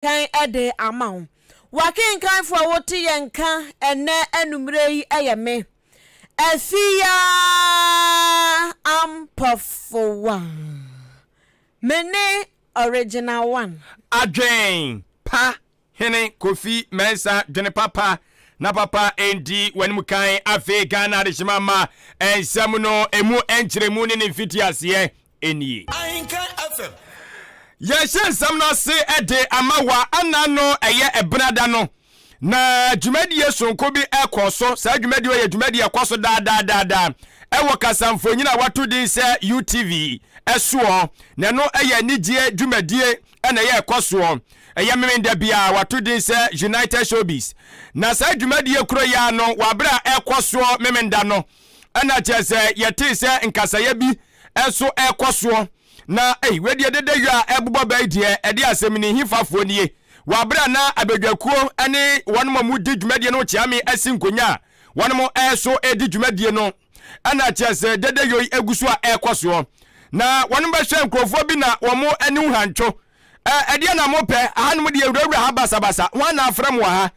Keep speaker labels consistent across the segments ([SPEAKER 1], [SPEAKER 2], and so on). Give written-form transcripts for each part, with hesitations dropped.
[SPEAKER 1] Kan de ama wo. W'akenkanfo a wote yɛn nka ɛnnɛ anwummere yi yɛ me, Afia Ampofowaa. Me ne Original One.
[SPEAKER 2] Adwen pa Hene Kofi Mensah dwene papa na papa ndi w'anim kan afei Ghana adehyema mma nsɛm no emu nkyerɛmu ne ne mfitiaseɛ nie.
[SPEAKER 3] Ahenkan FM.
[SPEAKER 2] Yɛhyɛ nsɛm no ase de ama wa ana no ɛyɛ ɛbenada no na dwumadie sononko bi ɛkɔ so. Saa dwumadie yɛ dwumadie ɛkɔ so daadaadaadaa ɛwɔ kasamfonin a wato din sɛ UTV ɛsoɔ, na ɛno ɛyɛ anigyeɛ dwumadie ɛna ɛyɛ ɛkɔ soɔ ɛyɛ Memenda biara, wato din sɛ United Showbiz. Na saa dwumadie koro yi ara no, wɔ abere a ɛkɔ soɔ Memenda no, ɛna kyerɛ sɛ yɛtee sɛ nkasayɛ bi nso ɛkɔ soɔ na ei, wedeɛ dede yɔ a ɛbobɔ bɛyi deɛ ɛde asɛm ni hefafoɔ nie. Wɔ abere a na abadwakuo ne wɔn a wɔdi dwumadie no kyeame asi nkonya a wɔn nso redi dwumadie no, ɛna kyerɛ sɛ dede yɔ yi egu so a ɛrekɔ soɔ na wɔn bɛhwɛ nkurɔfoɔ bi na wɔn ani hantwo. Ɛdeɛ na mopɛ ahanom deɛ wurawura ha basabasa, wɔn na afrɛ mo wɔ ha?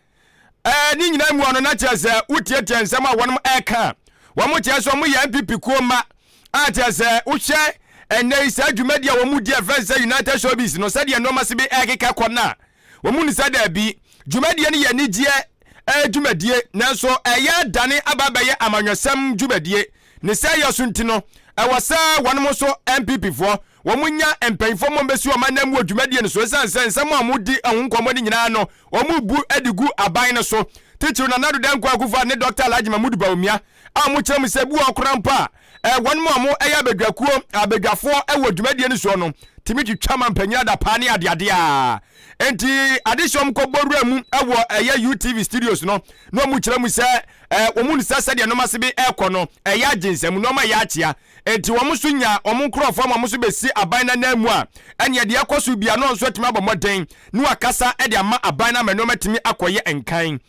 [SPEAKER 2] Ne nyinaa mu ɔno na kyerɛ sɛ wotiatia nsɛm a wɔn ɛka a wɔn kyerɛ sɛ wɔn yɛ NPP kuo mma a kyerɛ sɛ wohwɛ ɛnɛ yi saa dwumadi a wɔn di a ɛfrɛ sɛ United Showbiz no, sɛdeɛ nneɛma se bi ɛkeka kɔ no a, wɔn ni sɛ daabi, dwumadie no yɛ anigyeɛ dwumadie, nanso ɛyɛ adane aba abɛyɛ amanyɔsɛm dwumadie. Ne sɛ yɛ so nti no, ɛwɔ sɛ wɔn nso NPP foɔ wɔn nya mpanyinfoɔ ma wɔbɛsi wɔn anan mu wɔ dwumadie no so, ɛsiane sɛ nsɛm a wɔdi ho nkɔmmɔ no nyinaa no wɔbu de gu aban no so, titiriw Nana Addo Dankwa Akufo-Addo ne Dɔkta Alhaji Mahmood Bawumia a wɔkyerɛ mu sɛ bi wɔ hɔ koraa mpo a wɔn a wɔyɛ abadwakuo abadwafoɔ wɔ dwumadie no soɔ no tumi twitwa ma mpanyin adapaa ne adeade a enti adehyeɛ wɔn kɔbɔ wura mu wɔ ɛyɛ UTV studios no na wɔn kyerɛ mu sɛ wɔn nu sɛ sɛdeɛ nneɛma se bi ɛrekɔ no ɛyɛ agye nsam, nneɛma ɛyɛ akyea. Enti wɔn nso nya wɔn nkurɔfoɔ ma wɔn nso bɛsi aban no ananmu a, ɛnneɛ deɛ ɛkɔ so biara no wɔn nso atumi abɔ mmɔden na wɔakasa de ama aban no ama nneɛma atumi akɔyɛ nkan.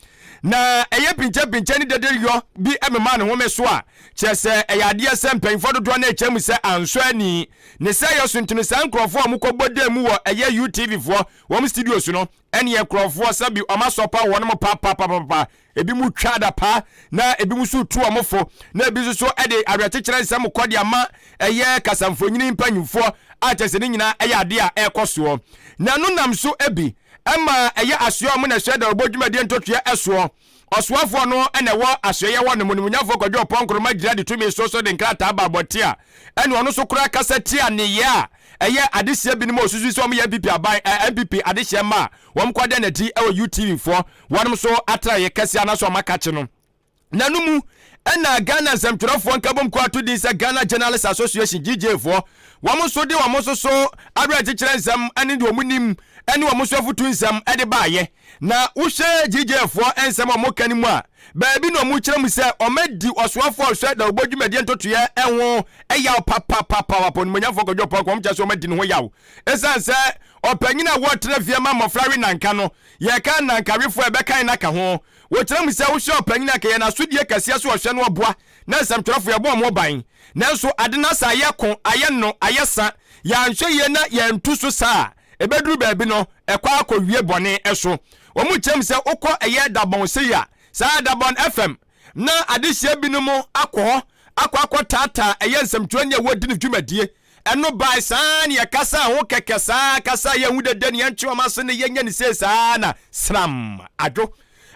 [SPEAKER 2] Na ɛyɛ pinkyapinkya ne dedeyɔ bi memaa ne home so a, kyerɛ sɛ ɛyɛ adeɛ sɛ mpanyinfoɔ dodoɔ no rekyɛ mu sɛ ansɔ ani. Ne sɛ yɛ so nti no saa nkurɔfoɔ a wɔkɔbɔ dan mu wɔ ɛyɛ UTV foɔ wɔn studios no, ɛneɛ nkurɔfoɔ sɛbi wɔn asɔpa wɔn mo papapapapa. Ebi mu twa adapaa, na ebi nso tu wɔn fo, na ebi nso so de awerɛkyekyerɛ nsɛm kɔ de ama ɛyɛ kasamfonin mpanyimfoɔ a kyerɛ sɛ ne nyinaa ɛyɛ adeɛ a ɛrekɔ soɔ. Na ɛno nam so bi ma ɛyɛ asoɛ a wɔn na ɛsoɛ dawurubɔ dwumadie ntotoeɛ soɔ. Ɔsoafoɔ no na ɛwɔ asoɛeɛ hɔ nom, Onimuonyamfoɔ Kwadwo Ɔpɔn Nkrumah gyina de tumi so so de nkrataa ba abɔnten a ɛne ɔno nso koraa kasa tia nneyɛɛ a ɛyɛ adehyeɛ binom a ɔsusu sɛ wɔyɛ NPP aban, NPP adehyeɛ mma a wɔkɔda no adi wɔ UTV foɔ wɔnom nso atraeɛ kɛseɛ anaasɛ wɔn akakye no. Na no mu ɛna Ghana nsɛmtwerɛfoɔ nkabom kuo ato din sɛ Ghana Journalists Association, GJ foɔ, wɔn nso de wɔn nso so awerɛkyekyerɛ nsɛm ne deɛ wɔn nim ne wɔn nso afutu nsɛm de baeɛ. Na wohwɛ GJ foɔ nsɛm a wɔka no mu a, baabi na wɔkyerɛ mu sɛ wɔadi ɔsoafoɔ a ɔhwɛ dawubɔ dwumadie ntotoeɛ ho yaw papapapapa. Onimuonyamfoɔ Kwadwo Ɔpɔnkɔ, wɔn kyerɛ sɛ wɔadi ne ho yaw ɛsiane sɛ ɔpanyin a wɔtena fie ma mmɔfra we nanka no, yɛka nankawefo a ɛbɛkan no aka ho. Wɔkyerɛ mu sɛ wohwɛ ɔpanyin a, anka ɛyɛ n'asodie kɛseɛ sɛ ɔhwɛ na ɔboa na nsɛmtwerɛfo yɛbɔ wɔn ban. Nanso ade no asa ayɛ ko, ayɛ no, ayɛ sa. Yɛanhwɛ yie na yɛantu so sa a, ɛbɛduru baabi no, ɛkɔ ara kɔwie bɔne so. Wɔkyerɛ mu sɛ wokɔ ɛyɛ Dabɔn sei a, saa Dabɔn FM, na adehyeɛ binom akɔ hɔ akɔ akɔtaataa ɛyɛ nsɛmtwerɛni a wɔredi no dwumadie. Ɛno bae saa ara na yɛkasaa ho kɛkɛ saa ara kasaa yɛn ho dede ne yɛntwe wɔn aso ne yɛnyɛ ne sei saa ara na sram adwo.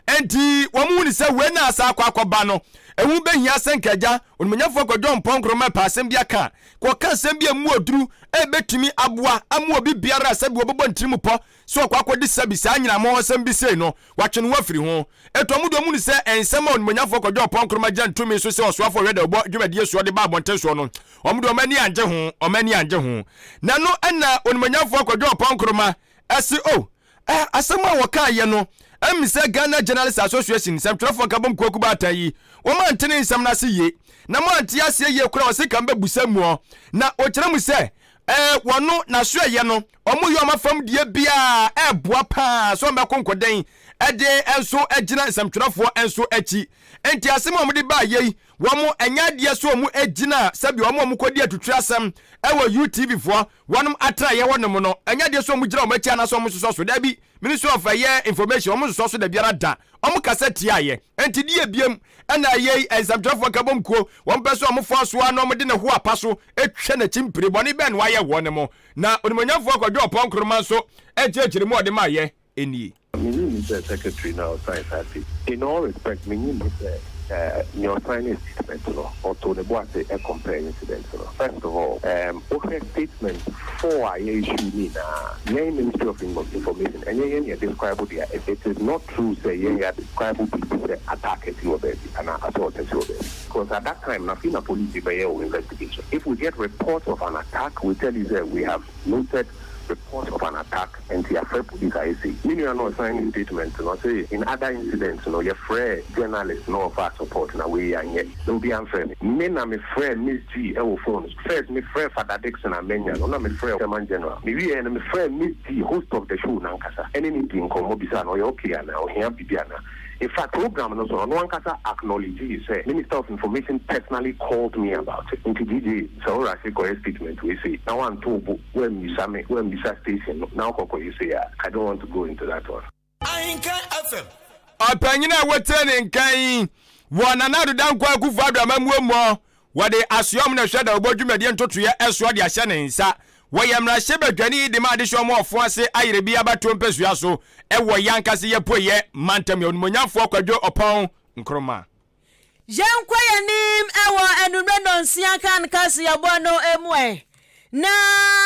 [SPEAKER 2] Enti wɔn hu ne sɛ wei na asa akɔ akɔba no, ɛho bɛhia sɛ nka agya Onimuonyamfoɔ Kwadwo Ampɔn Nkrumah pɛ asɛm bi aka a, kɔka asɛm bi a ɛmu ɔduru a ɛbɛtumi aboa ama obi biara a sɛbi wɔbɛbɔ ne tirim pɔ sɛ ɔkɔ akɔdi sɛbi saa anyinamɔhɔsɛm bi sei no, watwe ne ho afiri ho. Ɛtɔ mu de ɔmu no sɛ nsɛm a Onimuonyamfoɔ Kwadwo Ɔpɔn Nkrumah gyina ne tumi so sɛ ɔsoafoɔ ɔhwɛ dawubɔ dwumadie soɔ de ba abɔnten soɔ no, wɔn de wɔn ani angye ho, wɔn ani angye ho. Na ɛno na Onimuonyamfoɔ Kwadwo Ɔpɔn Nkrumah se, Oh, eh, asɛm a wɔkaeɛ no, ɛm sɛ Ghana Journalists Association, nsɛmtwerɛfoɔ nkabom kuo kubaatan yi, wɔn ante ne nsɛm no ase yie, na moante aseɛ yie koraa, ɔse ka mbɛbusa muɔ. Na ɔkyerɛ mu sɛ, eh, wɔno, n'asoɛeɛ no, wɔyɛ wɔn afam deɛ biara ɛreboa paa sɛ wɔbɛko nkoden de nso agyina nsɛmtwerɛfoɔ nso akyi. Enti asɛm a wɔde baeɛ yi, Wɔn ɛnyɛ adeɛ sɛ wɔn agyina sɛbi wɔn a wɔkɔdi atutire asɛm ɛwɔ UTV foɔ wɔnom atenaeɛ hɔ nom no, ɛnyɛ adeɛ sɛ wɔn gyina wɔn akyi anaasɛ wɔn sosɔ so. Daabi, Ministry of ɛyɛ Information wɔn nsosɔ so dabiara da. Wɔn kasa tiaeɛ. Enti deɛ biam ɛna ɛyɛ yi nsɛmtwerɛfoɔ nkabom kuo wɔn pɛ sɛ wɔn foa so ara na wɔn de ne ho apa so twa n'akyi mpire. Bɔne bɛn na wayɛ wɔn mo? Na Onimuonyamfoɔ Kwadwo Ɔpɔn Nkrumah nso nkyerɛkyerɛ mu a ɔde maeɛ nie.
[SPEAKER 3] Minnye nni sɛ secretary no a ɔsign saa statement In all respect, minnye nni sɛ nea ɔsignee statement no, ɔtoo ne bo ase compare incidents no. First of all, wohwɛ statement four a yɛ issue no nyinaa, yɛn Ministry of Information, ɛnyɛ yɛn na yɛ describe deɛ asi. It is not true sɛ yɛn yɛ describe biribi sɛ attack asi wɔ baabi anaa assault asi wɔ baabi. Because at that time, na afei na police bɛyɛ wɔn investigation. If we get reports of an attack, we tell you sɛ we have noted report of an attack nti yɛafrɛ police ayɛ sei. Me nua no a ɔsign ne statement no ɔse in other incidents no yɛfrɛɛ journalist na ɔfaa support na wei yɛanyɛ na obi amfrɛ me. Me na me frɛɛ Miss G wɔ phone so. First me frɛɛ Father Dickson a manya no na me frɛɛ Chairman General. Me wieɛ no me frɛɛ Miss G host of the show no ankasa ɛne no dii nkɔmmɔ bisaa no ɔyɛ okay anaa ɔhia biribi anaa. In fact program no so no ɔno ankasa acknowledgee sɛ Minister of Information personally called me about it. Nti GJ sɛ wo rush kɔyɛ statement wei sei na woanto wo bo woammisa me woammisa station no na wokɔ kɔyɛ sei a I don't want to go into that one.
[SPEAKER 2] Ahenkan FM. Ɔpanyin a wɔtie ne nka yi wɔ Nana Addo Dankwa Akufo Addo amammuo mu. Wɔde asoɛm na ɛhwɛ dawubɔ dwumadie ntotoeɛ ɛsoɔ de ahyɛ ne nsa. Wɔyɛ mmarahyɛbadwani de ma adehyeɛ ɔmo ɔfo ase Ayerɛbi abatoɔ mpɛsua so ɛwɔ Yankase Apueeɛ mantam. Yɛ Onimuonyamfoɔ Kwadwo Ɔpɔn Nkrumah.
[SPEAKER 1] Yɛnkɔ yɛn anim wɔ anwummerɛ nnɔnsia kan kaseɛbɔ no mu ɛ. Na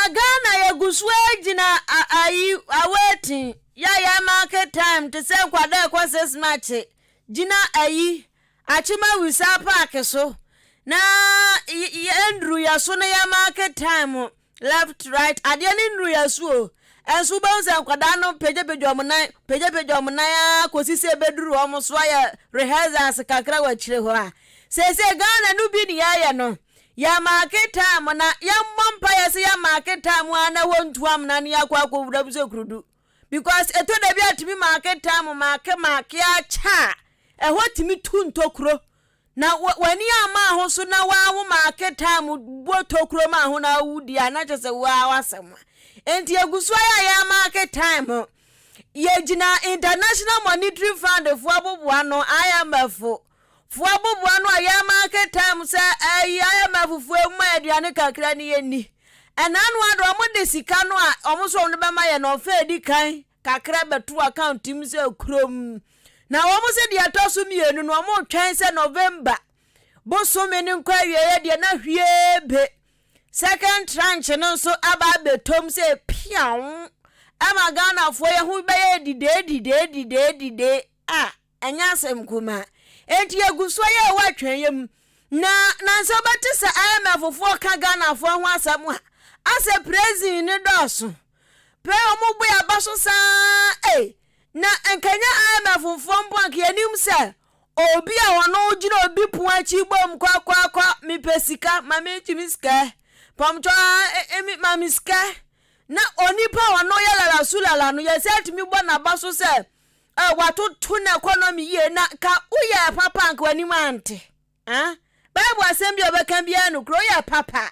[SPEAKER 1] Ghana yɛgu so ara gyina ayi awaiting yɛ a yɛ market time te sɛ nkwadaa ɛkɔ 6 March gyina ayi Akyema Wisa park so na yɛnduru yɛ so na yɛ market time Left, right, adeɛ no nnuru yɛn so o. Ɛnso wobɛhu sɛ nkwadaa no pagyapagya wɔn nan, pagyapagya wɔn nan ara kɔsi sɛ ɛbɛduru wɔn so ayɛ rehearsals kakra wɔ akyire hɔ a. Seesei Ghana no bi ne yɛyɛ no. Yɛmaake time na yɛmmɔ mpaeɛ sɛ yɛmaake time ara na wɔntu amena ne yɛakɔ akɔwura mu sɛ kurudu. Because ɛtɔ da bi a tumi maake time maake maake akyɛ a, ɛhɔ tumi tu ntokuro. Na w'ani amma ho so na woa wo maake time bɔ tokuro ma ho na wo di a na kyerɛ sɛ woa w'asɛm a. Enti egu so ayɛ a yɛ maake time. Yɛgyina International Monetary Fund foɔ aboboa no, IMF foɔ aboboa no a yɛ maake time sɛ ɛyi IMF foɔ mu aduane kakra ne yɛnni. Ɛna ano ado wɔn de sika no a wɔn nso wɔn de bɛma yɛ no ɔfɛ edi kan kakra bɛto account mu sɛ kurom. Na wɔn se deɛ ɛtɔ so mmienu no, wɔretwɛn sɛ November bosome no nkɔ awieeɛ deɛ na hwie be. Second tranche no nso aba abɛtɔm sɛ piaw ɛma Ghanafoɔ yɛ ho bɛyɛ didee didee didee didee a ɛnyɛ asɛm kumaa. Enti yɛgu so yɛ ɛwɔ atwɛnyɛ mu. Na nansa wobɛte sɛ IMF foɔ ka Ghanafoɔ ho asɛm a, asɛ prison no dɔɔso. Pɛ wɔn bo yɛ aba so saa ei. Na nka ɛnyɛ IMF foɔ mpo anka yɛnim sɛ obi a ɔno gyina obi pon akyi bom kwakwakwa mepɛ sika ma me gye me sika pɔmtɔ ma me sika na onipa a ɔno yɛ lala su lala no yɛsɛ atumi bɔ n'aba so sɛ watoto na economy yie na ka woyɛ papa anka w'anim ante. Ah, Bible asɛm bi a ɔbɛka biara nokorɛ, woyɛ papa.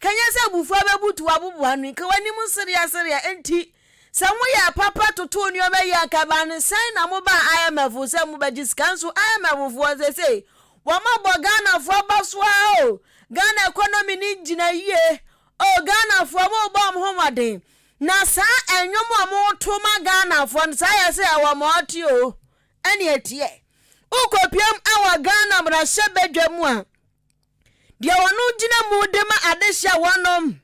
[SPEAKER 1] Ka nyɛ sɛ abufuo abɛbutu w'aboboano yi, ka w'anim sereaserea. Enti, sɛ moyɛɛ papa totoo nneɛma yie a, anka ɛbaa no sɛn na mobaa IMF sɛ mobɛgye sika? Nso IMF foɔ seesei, wɔabɔ Ghanafoɔ aba so ara o. Ghana economy no gyina yie o, Ghanafoɔ mobɔ mo ho mmɔden. Na saa nnwom a moto ma Ghanafoɔ no, saa yɛ sɛ ɛwɔ ma ɔte o. Ɛne ɛteɛ. Wokɔpiam wɔ Ghana mmarahyɛbadwa mu a, deɛ ɔno gyina mu de ma adehyeɛ wɔnom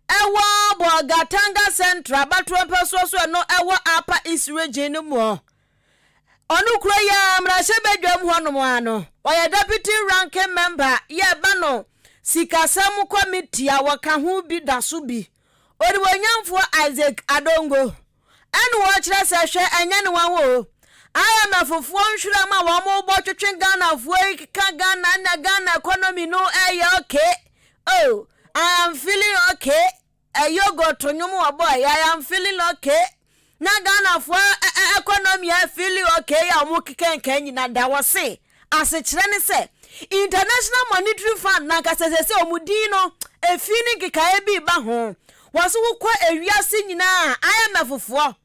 [SPEAKER 1] ɛwɔ Bolgatanga Central abatoɔ mpɛsoɔ so ɛno ɛwɔ Upper East Region no mu. Ɔno kuro yi a mmarahyɛbadwam hɔnom a no, ɔyɛ deputy ranking member yɛ ɛba no sikasɛm committee a wɔka ho bi da so bi. Onimuonyamfoɔ Isaac Adongo Ɛna wɔkyerɛ sɛ hwɛ ɛnyɛ ne nwanwa o, IMF foɔ nhwerɛm a wɔn bɔ twetwe Ghana foɔ yi keka Ghana na Ghana economy no ɛyɛ okay oh I am feeling okay yogurt nwom wɔ bɔ ɛyɛ I am feeling okay na Ghana foɔ economy ɛ feeling okay a wɔn keka nka nyina da wɔ se asekyerɛ ne sɛ. International Monetary Fund no ankasa seesei wɔn din no, efi ne nkekaeɛ bi reba ho. Wɔse wokɔ ewiase nyinaa a, IMF foɔ,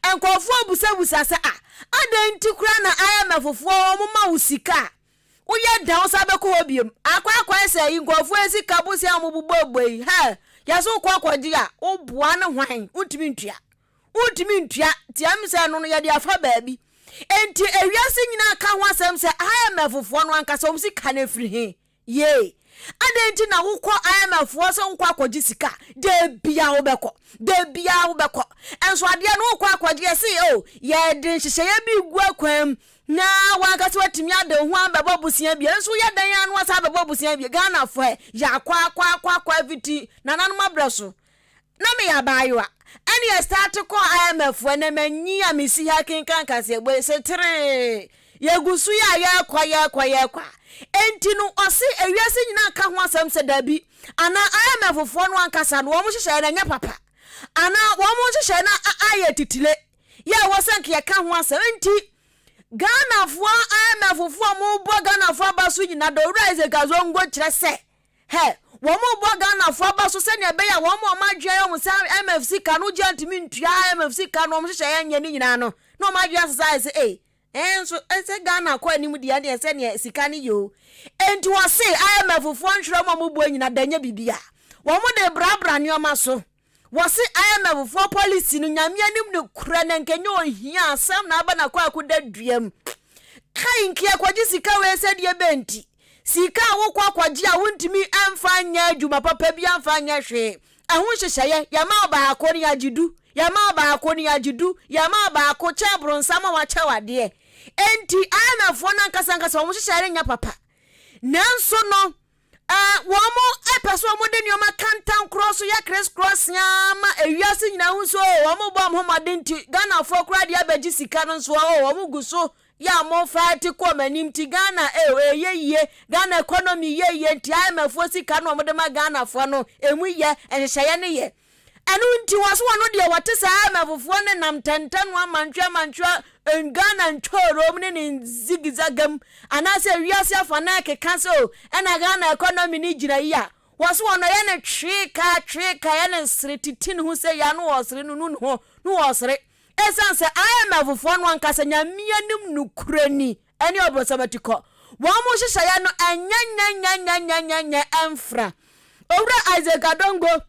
[SPEAKER 1] nkurɔfoɔ rebusabusa sɛ ah, adɛn nti koraa na IMF foɔ wɔma wo sika a, woyɛ dɛn wosan bɛkɔ hɔ biom? Akɔ akɔyɛ sɛ yi nkurɔfoɔ yi sika bosea a wɔbobɔbɔ yi, hɛ, yɛse wokɔ akɔgye a, woboa ne hwan? Wontumi ntua. Wontumi ntua, nti ɛm sɛ ɛno no yɛde afa baabi. Enti ewiase nyinaa ka ho asɛm sɛ IMF foɔ no ankasa wɔn sika no afiri he? Yee! Adɛn nti na wokɔ IMF foɔ sɛ wokɔ akɔgye sika? Da biara wobɛkɔ, da biara wobɛkɔ. Nso adeɛ no wokɔ akɔgye yɛse oh, yɛde nhyehyɛeɛ bi regu akwan mu na wankasa watumi ade wo ho abɛbɔ bosea bi. Nso woyɛ dɛn ara na wasan abɛbɔ bosea bi. Ghanafoɔ ɛ, yɛakɔ akɔ akɔ akɔ afiti nananom abrɛ so. Na meyɛ abaayewa. Ɛne yɛ starte kɔɔ IMF foɔ ɛnɛ manyin a mesi ha kenkan kaseɛbɔ yi seteree yɛgu so yi a yɛkɔ yɛkɔ yɛkɔ a enti no ɔse ewiase nyinaa ka ho asɛm sɛ dabi anaa IMF foɔ no ankasa no wɔn nhyehyɛeɛ no ɛnyɛ papa anaa wɔn nhyehyɛeɛ no ayɛ titire yɛ ɛwɔ sɛ nka yɛka ho asɛm enti Ghanafoɔ IMF foɔ a wɔbɔ Ghanafoɔ aba so nyina Dowura Isaac Azongo kyerɛ sɛ Hɛ! Wɔrebɔ Ghanafoɔ aba so sɛdeɛ ɛbɛyɛ a wɔn a wɔn adwene ayɛ wɔn sɛ IMF sika no wogye antumi ntua IMF sika no wɔn nhyehyɛeɛ nyɛ ne nyinaa no na wɔn adwene asesa ayɛ sɛ ei ɛn nso sɛ Ghana kɔ anim deɛ ɛneɛ sɛdeɛ sika no yɛ o. Enti wɔse IMF foɔ nhwerɛ mu a wɔbɔ nyina da nyɛ biribi a wɔn de brabra nneɛma so. Wɔse IMF foɔ policy no nyame anim no korɛ na nka nyɛ ohia asɛm na aba na kwaku da duam. Kai nka yɛkɔgye sika wei sɛdeɛ bɛnti. Sika a wokɔ akɔgye a wontumi mfa nyɛ adwuma papa bi amfa nyɛ hwee. Ɛho nhyehyɛeɛ, yɛma wo baako no yɛagye du, yɛma wo baako no yɛagye du, yɛma wo baako kyɛ bronsam a wakyɛ wo adeɛ. Enti IMF foɔ no ankasa ankasa wɔn nhyehyɛeɛ no nyɛ papa. Nanso no, wɔn pɛ sɛ wɔde nneɛma kantankorɔ so yɛ crisscross ara ma ewiase nyinaa hu sɛ oh, wɔn bɔ wɔn ho mmɔden nti Ghanafoɔ koraa deɛ abɛgye sika no nso oh, wɔn gu so yɛ a mo fight kɔ ɔmo anim nti Ghana eh ɛyɛ yie Ghana economy yɛ yie nti IMF foɔ sika no ɔmo de ma Ghana foɔ no emu yɛ nhyehyɛeɛ no yɛ ɛno nti wɔ so wɔn deɛ wɔte sɛ IMF foɔ ne nam tɛntɛn no amantwe amantwe Ghana ntwoorom ne ne zigzagam anaasɛ wiase afa na ɛkeka sɛ o ɛna Ghana economy no gyina yi a wɔ so wɔn ɔyɛ ne twee ka twee ka yɛ ne sere titi ne ho sɛ yɛ ano wɔ sere no nu ne ho no wɔ sere Esiane sɛ IMF foɔ no ankasa Nyame anim nokorɛ ni ɛne ɔbronsam atikɔ, wɔn nhyehyɛeɛ no ɛnyɛ nyɛ-nyɛ-nyɛ-nyɛ-nyɛ ɛmfra. Owura Isaac Adongo,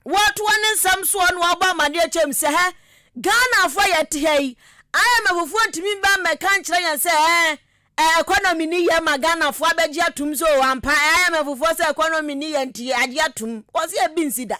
[SPEAKER 1] wɔtoa ne nsɛm soɔ na wabɔ amaneɛ kyɛm sɛ hɛ, Ghanafoɔ a yɛte ha yi, IMF foɔ ntumi mba mmɛka nkyerɛ yɛn sɛ ɛɛ, Ɛ economy ni yɛ ma Ghanafoɔ abɛgye atum sɛ oo ampa IMF foɔ sɛ economy ni yɛ nti agye atum. Wɔse ebi nsi da.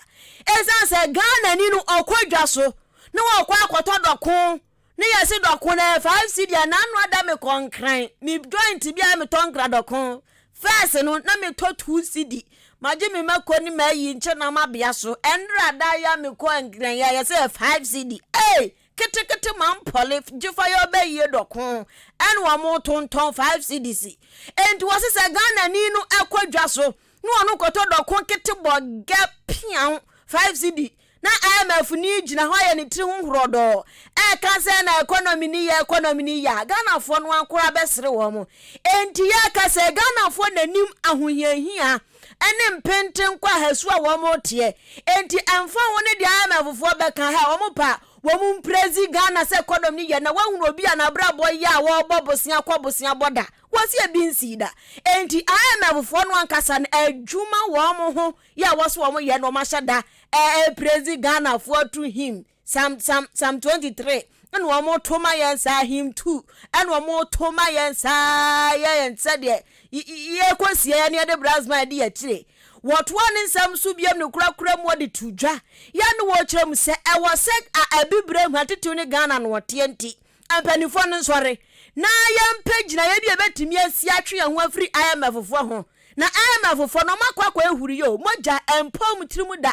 [SPEAKER 1] Esiane sɛ Ghanani no ɔkɔ dwa so na ɔkɔ akɔtɔ dɔko ne yɛse dɔko no ɛyɛ 5 cedi a n'ano ada me kɔ Nkran me joint bi a metɔ Nkra dɔko first no na metɔ 2 cedi magye me mako ne m'ayi nkyɛ na mabea so ɛndra da ya mekɔ Nkran yɛ yɛse ɛyɛ 5 cedi ei Ketekete mampɔle gyefa yɛ ɔbɛyie dɔko ɛna wɔn tontɔn 5 cedis enti wɔse sɛ Ghana ni no ɛkɔ dwa so na ɔno kɔtɔ dɔko kete bɔ gɛ piaw 5 cedi na IMF ni gyina hɔ ayɛ ne tiri ho horɔdɔɔ ɛka sɛ na economy ni yɛ economy ni yɛ a Ghanafoɔ no ankora bɛsere wɔn enti yɛka sɛ Ghanafoɔ n'anim ahohiahia ne mpenten kɔ ahasu a wɔn teɛ enti ɛmfa ho ne deɛ IMF foɔ bɛka hɛ wɔn pa Wɔn mprezi Ghana sɛ kɔdɔm no yɛ na woahunu obi a n'abrabɔ yɛ a wɔrebɔ bosea kɔ bosea bɔ da? Wɔse ebi nsii da. Enti IMF foɔ no ankasa no adwuma wɔn ho yɛ a wɔse wɔn yɛ no wɔn ahyɛ da ɛreprezi Ghana foɔ to hymn Psalm Psalm Psalm 23 ɛna wɔn to ma yɛn saa hymn 2 ɛna wɔn to ma yɛn saa yɛ yɛn sɛdeɛ yɛkɔ sie yɛn yɛde brasma yɛde yɛkyire Wɔtoaa ne nsɛm so bio ne korakora mu de too dwa yɛ ne wɔkyerɛ mu sɛ ɛwɔ sɛ a Abibirem ha titiriw ne Ghana no ɔteɛ nti mpanimfoɔ no nsɔre na yɛmpɛ gyinaeɛ bi a ɛbɛtumi asi atwe yɛn ho afiri IMF foɔ ho na IMF foɔ no wɔakɔ akɔyɛ huruyɛ o mogya ɛmpɔ wɔn tirim da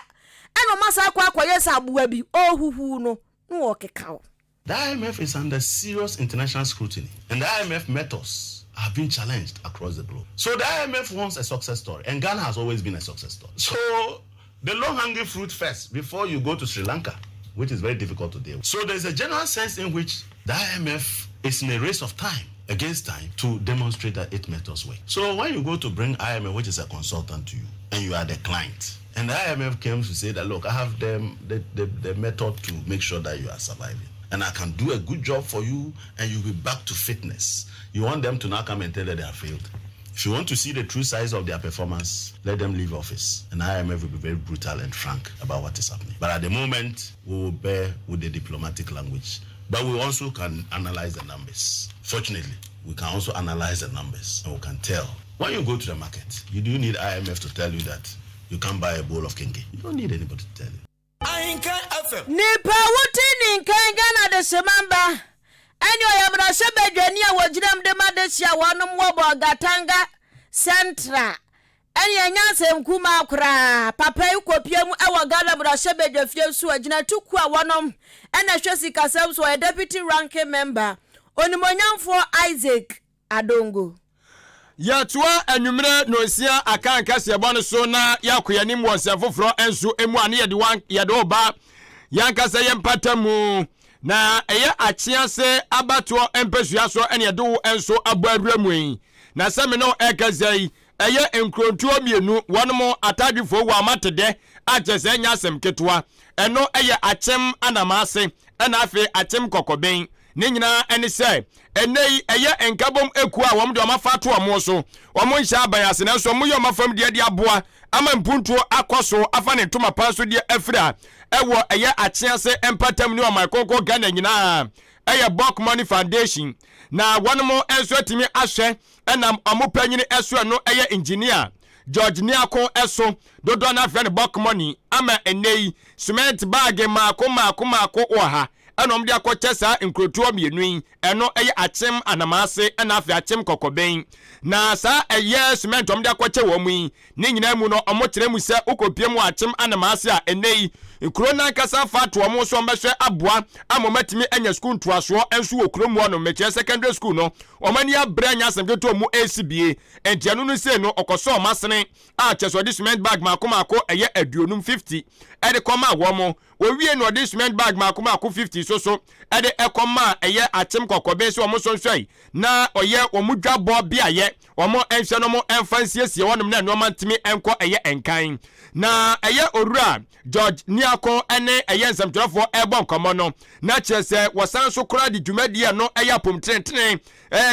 [SPEAKER 1] ɛna wɔasan akɔ akɔyɛ sɛ aboa bi ɔrehuhu no na wɔrekeka wo.
[SPEAKER 4] The IMF is under serious international scrutiny, and the IMF methods have been challenged across the globe. So the IMF wants a success story, and Ghana has always been a success story. So the low-hanging fruit first before you go to Sri Lanka, which is very difficult to deal with. So there's a general sense in which the IMF is in a race of time. against time to demonstrate that its methods work. So when you go to bring IMF, which is a consultant to you, and you are the client, and the IMF comes to say that, look, I have the method to make sure that you are surviving. And I can do a good job for you, and you'll be back to fitness. You want them to now come and tell that they have failed. If you want to see the true size of their performance, let them leave office. And IMF will be very brutal and frank about what is happening. But at the moment, we will bear with the diplomatic language. But we also can analyze the numbers. Fortunately, we can also analyze the numbers and we can tell. When you go to the market, you do need IMF to tell you that you can't buy a bowl of kenkey. You don't need anybody to tell you.
[SPEAKER 1] Nipa wote ne nkan Ghana de semamba ɛne ɔyɛ mmarahyɛ badwani a wɔgyina mu de ma de hyia wɔnom wɔ Bolgatanga Central ɛne ɛnya asɛm kumaa koraa. Papa yi kɔpie mu ɛwɔ Ghana mmarahyɛ badwafie so agyina tuku a wɔnom ɛna hwɛ sikasɛm so, ɔyɛ deputy ranking member, Onimonyamfoɔ Isaac Adongo.
[SPEAKER 2] Yɛtoa anwummerɛ nonsia aka nkaseɛbɔ no so na yɛakɔ yɛnim wɔ nsɛm foforɔ nso mu a ne yɛde yɛde wo ba yɛnkasa yɛ mpata mu na ɛyɛ Akyease abatoɔ mpasua so ɛne yɛde wo nso abɔ awura mu yi. Na sɛ me no ɛkasa yi, ɛyɛ nkurontuo mmienu wɔnom atadwefoɔ wɔ amate dɛ akyɛ sɛ ɛnyɛ asɛm ketewa. Ɛno ɛyɛ Akyem Anamase ɛna afei Akyem Kɔkɔbɛn. Ne nyinaa ɛne sɛ ɛnɛ yi ɛyɛ nkabom ekuo a wɔn de wɔn afa ato wɔn so, wɔn nhyɛ aban ase, nanso wɔn yɛ wɔn afam deɛ de aboa ama mpuntuo akɔ so afa ne ntoma pan so deɛ afiri a ɛwɔ ɛyɛ Akyease mpatam ne ɔman kɔnkɔn Ghana nyinaa, ɛyɛ Bulk Money Foundation. Na wɔn nso atumi ahwɛ ɛnam wɔn panyin ɛso, ɛno ɛyɛ Engineer George Niako ɛso, dodoɔ no afrɛ no Bulk Money, ama ɛnɛ yi cement bag maako maako maako wɔ ha ɛna wɔn de akɔkyɛ saa nkurotoɔ mmienu yi. Ɛno ɛyɛ Akyem Anamase ɛna afei Akyem Kɔkɔbɛn. Na saa ɛyɛ cement wɔn de akɔkyɛ wɔn mu yi ne nyinaa mu no, wɔn kyerɛ mu sɛ wokɔpie mu Akyem Anamase a, ɛnɛ yi kuro nankasa fa ato wɔn so, wɔn bɛhwɛ aboa ama wɔn atumi anya sukuu ntoasoɔ nso wɔ kurom hɔ no, mɛkyerɛ secondary school no. Wɔn ani abere anya asɛm ketewa mu esi bie nti ɛno no sei no ɔkɔsɔ wɔn asene a kyɛ sɛ ɔde cement bag mako mako ɛyɛ 50 50 ɛde kɔma wɔn. Owie na ɔde cement bag mako mako 50 so so ɛde ɛkɔma ɛyɛ Akyem Kɔkɔbɛn sɛ wɔn nso nhwɛ na ɔyɛ wɔn dwabɔ beayɛ, wɔn nhwɛ no, wɔn mfa nsiesie wɔnom na nneɛma ntumi nkɔ ɛyɛ nkan. Na ɛyɛ Owura George Niako ɛne ɛyɛ nsɛmtwerɛfoɔ ɛrebɔ nkɔmmɔ no, na kyerɛ sɛ wɔsan so koraa de dwumadie no ɛyɛ apɔmtenetene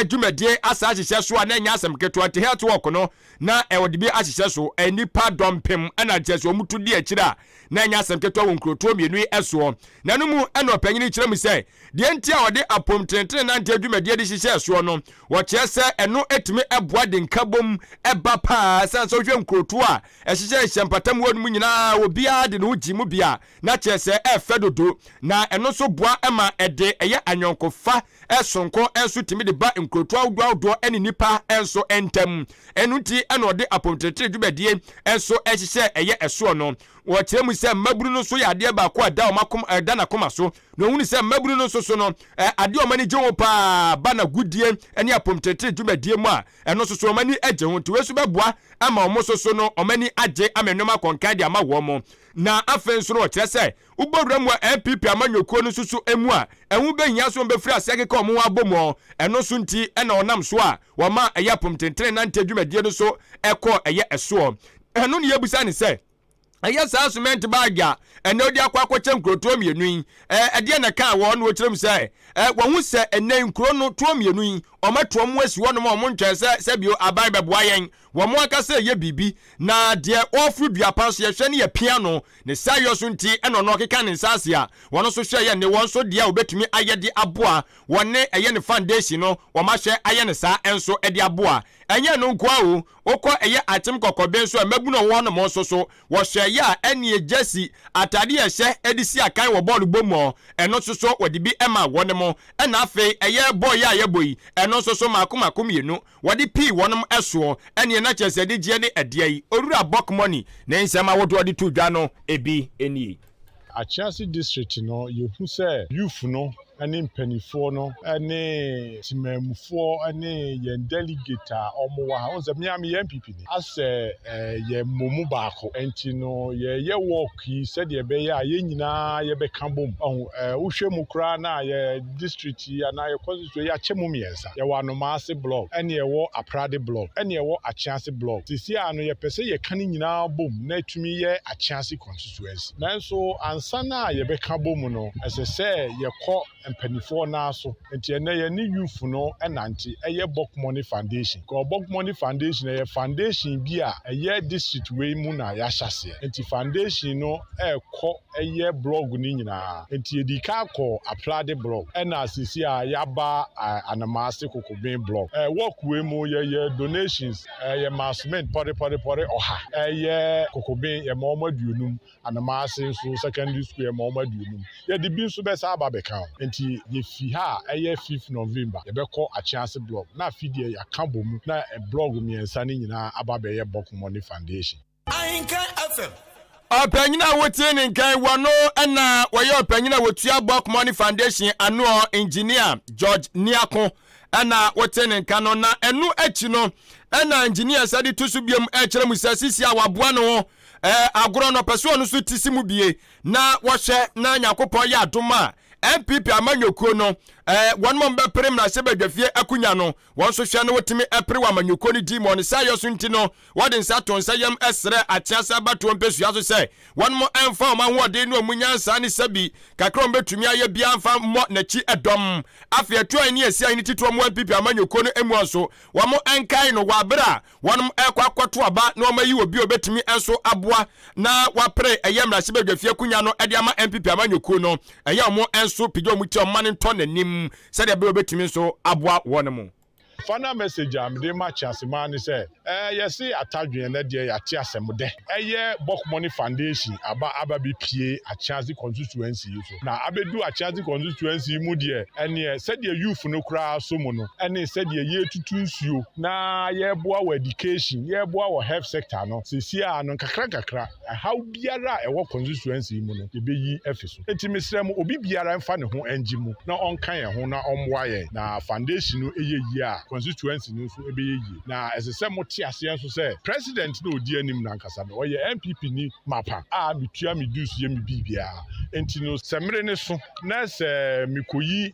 [SPEAKER 2] dwumadie asa ahyehyɛ so a na ɛnyɛ asɛm ketewa. Nti health work no na ɛwɔde bi ahyehyɛ so, nnipa dɔmpem ɛna kyerɛ sɛ wɔn tu di akyire a na ɛnyɛ asɛm ketewa wɔ nkurotoɔ mmienu yi ɛsoɔ. Na no mu ɛna ɔpanyin kyerɛ mu sɛ deɛ nti a wɔde apɔmtenetene nante dwumadie de hyehyɛ soɔ no, wɔkyerɛ sɛ ɛno etumi ɛboa de nkabom ɛba paa, sɛn sɛ wohwɛ nkurotoɔ a ɛhyehyɛ hyɛ mpatam wɔ no mu nyinaa, obiara de ne ho gyi mu bia na kyerɛ sɛ ɛɛfɛ dodo, na ɛno nso boa ma ɛde ɛyɛ anyɔnkofa ɛsonko nso tumi de ba nkurotoɔ ahodoɔ ahodoɔ ɛne nipa nso ntam. Ɛno nti ɛna ɔde apɔmtenetene dwumadie nso ɛhyehyɛ ɛyɛ ɛsoɔ no. Wɔkyerɛ mu sɛ mmabunu no nso yɛ adeɛ baako a ɛda wɔn akoma, ɛda n'akoma so, na ohunu sɛ mmabunu no nso so no adeɛ a wɔn ani gye ho paa ba na gudie ne apɔmtenetene dwumadie mu a, ɛno nso so wɔn ani gye ho. Nti wei nso bɛboa ama wɔn nso so no wɔn ani agye ama nneɛma akɔnkan de ama wɔn. Na afei nso no, wɔkyerɛ sɛ wobɔwura mu a NPP amanyɔkuo no nso so mu a, ɛho bɛhia so wɔn bɛfiri ase akeka wɔn ho abɔ mu. Ɛno nso nti ɛna ɔnam so a wɔma ɛyɛ apɔmtenetene nante dwumadie no so ɛkɔ ɛyɛ ɛsoɔ. Ɛno ne yɛbusa ne sɛ ɛyɛ saa cement bag a ɛnɛ wode akɔ akɔkyɛ nkurotoɔ mmienu yi, ɛdeɛ na ka wɔn no? Wɔkyerɛ mu sɛ wɔn ho sɛ ɛnɛ nkuro no toɔ mmienu yi, wɔn atoɔ mu asi hɔnom a wɔn ntwɛn sɛ sɛbio aban bɛboa yɛn, wɔn akasa ɛyɛ biribi na deɛ ɔforo duapa so yɛhwɛ ne yɛ pia no ne sayɔ so. Nti ɛna ɔno ɔkeka ne nsa ase a wɔn nso hwɛ yɛ ne wɔn nso deɛ a wɔbɛtumi ayɛ de aboa wɔne ɛyɛ ne foundation no, wɔn ahwɛ ayɛ ne saa nso de aboa. Ɛnyɛ no nkoa o, wokɔ ɛyɛ Akyem Kɔkɔbɛn so a, mmabunu a wɔwɔ hɔnom nso so wɔhwɛ yɛ a ɛne jersey atade a ɛhyɛ de si akan wɔ bɔɔlo bɔ mu, ɛno nso so wɔde bi ma wɔn mo. Ɛna afei ɛyɛ bɔɔl yi a yɛbɔ yi, ɛno nso so mako mako mmienu wɔde pii wɔnom ɛsoɔ. Ɛneɛ na kyerɛ sɛ de gyeɛ ne ɛdeɛ yi, Owura Bulk Money ne nsɛm ahodoɔ de to dwa no ebi nie.
[SPEAKER 5] Akyerɛase District no, yɛhu sɛ youth no ne mpaninfoɔ no ne temanmufoɔ ne yɛn delegate a wɔn wɔ ha. Wohu sɛ me ara meyɛ NPP ni. Asɛ yɛ mmɔ mu baako. Nti no yɛyɛ walk yi sɛdeɛ ɛbɛyɛ a yɛn nyinaa yɛbɛka bom. Wahu, wohwɛ mu koraa no a yɛ district yi anaa yɛ constituency yi yɛakyɛ mu mmiɛnsa. Yɛwɔ Anomaase block, ɛne yɛwɔ Aprade block, ɛne yɛwɔ Akyease block. Seesei ara no yɛpɛ sɛ yɛka ne nyinaa bom na ɛtumi yɛ Akyease constituency. Nanso ansa na yɛbɛka abom no, ɛsɛ sɛ yɛkɔ mpanimfoɔ nan so. Nti ɛnnɛ yɛne youth no nante, ɛyɛ Bokmoni Foundation. Because Bokmoni Foundation ɛyɛ foundation bi a ɛyɛ district wei mu na yɛahyɛ aseɛ. Nti foundation no ɛrekɔ ɛyɛ blog no nyinaa. Nti yɛdii kan kɔɔ Aplade blog, ɛna seesei a yɛaba Anamaase Kokoben blog. Work wei mu yɛyɛ donations. Yɛmaa cement pɔrepɔrepɔre ɔha. Ɛyɛ Kokoben, yɛma wɔn 50. Anamase nso secondary school, yɛma wɔn 50. Yɛde bi nso bɛsan aba abɛka ho. Nti yɛfi ha a, ɛyɛ fifth November, yɛbɛkɔ Akyease blog. Na afe deɛ yɛaka bɔ mu na blog mmiɛnsa no nyinaa aba abɛyɛ Bɔkomɔne Foundation.
[SPEAKER 2] Ahenkan FM. Ɔpanyin a wotee ne nka yi, wɔno na wɔyɛ ɔpanyin a wɔtua Bulk Money Foundation anoɔ, Engineer George Niako na wotee ne nka no. Na ɛno akyi no na Engineer sɛ de to so biom ɛkyerɛ mu sɛ sisi a waboa ne ho agorɔ no ɔpɛ sɛ ɔno nso ti si mu bie na wɔhwɛ na Nyankopɔn yɛ adom a NPP amanyɔkuo no wɔn mo bɛpere mmarahyɛbadwafie akunya no wɔn nso hwɛ na wɔtumi pere wɔ amanyɔkuo no din mu. Ɔne saa yɛ so nti no Wɔde nsa to nsa yam srɛ atease abatoɔ mpasua so sɛ wɔnom mfa wɔn ahoɔden ne wɔn nyansa ne sɛbi kakra a wɔbɛtumi ayɛ biara mfa mmɔ n'akyi dɔm. Afei Atuahe ne Asiahe titiriw wɔn NPP amanyɔkuo no mu nso wɔn nkae no wɔ abere a wɔnom rekɔ akɔto aba na wɔn ayi obi a ɔbɛtumi nso aboa na wapere ɛyɛ mmarahyɛbadwafie akonya no de ama NPP amanyɔkuo no. Ɛyɛ wɔn nso pagya wɔn ti a wɔma no ntɔ n'anim sɛdeɛ ɛbɛyɛ wɔbɛtumi nso aboa wɔnom.
[SPEAKER 5] Final message a mede rema Kyeasemaa ne sɛ, ɛɛ yɛse atadwen ɛnɛ deɛ yɛate asɛm dɛ. Ɛyɛ Bokmoni Foundation aba aba bɛpie Akyease constituency yi so. Na abɛdu Akyease constituency yi mu deɛ, ɛneɛ sɛdeɛ youth no koraa sɔ mu no, ɛne sɛdeɛ yɛretutu nsuo na yɛreboa wɔ education, yɛreboa wɔ health sector no, seesei ara no nkakra nkakra, ɛhaw biara a ɛwɔ constituency yi mu no, yɛbɛyi afi so. Enti mesrɛ mo, obi biara mfa ne ho ngye mu na ɔnka yɛn ho na ɔmmoa yɛn na foundation no yɛ yie a, constituency no nso bɛyɛ yie. Na ɛsɛ sɛ mote aseɛ nso sɛ President no a ɔdi anim no ankasa no, ɔyɛ NPP ni mapa a metua me dues yɛ me biribiara. Enti no sɛ mmere no so na sɛ mekɔyi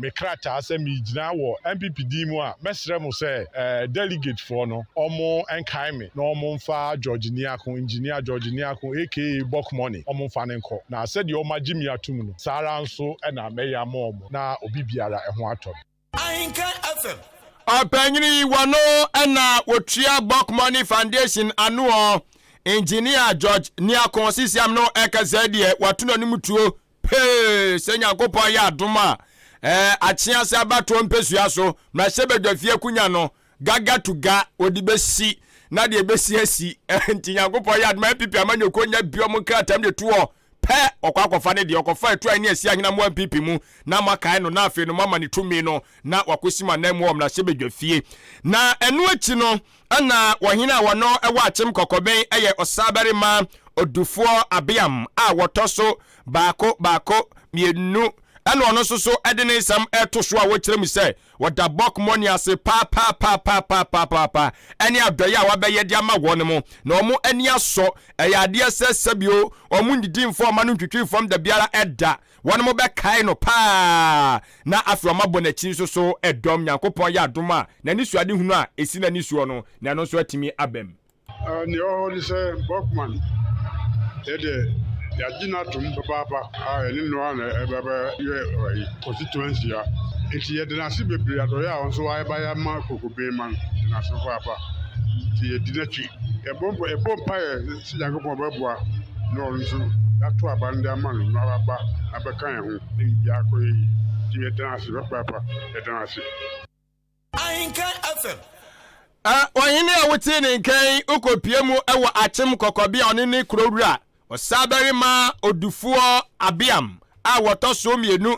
[SPEAKER 5] me krataa sɛ meregyina wɔ NPP din mu a, mɛsrɛ mo sɛ delegate foɔ no wɔn nkae me na wɔn mfa George Niako, Engineer George Niako aka Bok Money, wɔn mfa no nkɔ. Na sɛdeɛ wɔn agye me atom no, saa ara nso na mɛyɛ ama wɔn na obi biara ho atɔ no.
[SPEAKER 2] Ahenkan FM. Ɔpanyin yi wɔno na wɔtua Bok Money Foundation anoɔ, Engineer George Niako sisiam no ɛkasa deɛ wato n'anim tuo pee sɛ Nyankopɔn yɛ adom a ɛɛ akyease abatoɔ mpesua so mmarahyɛbadwafie akunya no gaga to ga wɔde bɛsi na deɛ ɛbɛsi asi nti Nyankopɔn yɛ adom a NPP amanyɔkuo nya bi ɔmo nkrataa mu de to hɔ pɛ ɔkɔ akɔfa ne deɛ ɔkɔfa atu a ɛne asi ahena mo NPP mu na moakae no na afei no moama ne tumi no na wakɔsi mo anan mu wɔ mmarahyɛbadwafie na ɛno akyi no Ɛna ɔhene a wɔno wɔ Akyem Kɔkɔbɛn yɛ Ɔsabarima Odufoɔ Abeam a wɔtɔ so baako, baako, mienu. Ɛna ɔno nso so de ne nsɛm reto so a wɔkyerɛ mu sɛ wɔda Bɔkmɔni ase paapaapaapaapaapa ɛne adɔeɛ a wabɛyɛ de ama wɔn mo na wɔn ani asɔ. Ɛyɛ adeɛ sɛ sɛbio wɔn nnidi mfa wɔn ano ntwitwi fam dabiara da. Wɔnom bɛkae no paa na afei wɔn abɔ n'akyi nso so dɔm. Nyankopɔn yɛ adom a, n'anisoadehunu a ɛsi n'ani soɔ no, na ɛno nso atumi aba mu.
[SPEAKER 6] Nea ɛwɔ hɔ ne sɛ Bauckman yɛ deɛ yɛagye no atom papaapa a yɛne no ara na ɛbɛyɛ constituency a nti yɛda no ase bebree adɔeɛ a ɔno nso wayɛ ama Kokobenman no yɛda no ase papaapa nti yɛdi n'akyi yɛbɔ yɛbɔ mpaeɛ sɛ Nyankopɔn bɛboa na ɔno nso yɛato aba no de ama no na waba abɛka yɛn ho na biribiara akɔyɛ yie nti yɛda no ase papaapa yɛda no ase.
[SPEAKER 2] Ahenkan FM. Ɔhene a wotee ne nka yi wokɔpie mu wɔ Akyem Kɔkɔbe a ɔne ne kuro wura Ɔsabarima Odufoɔ Abeam a wɔtɔ so mmienu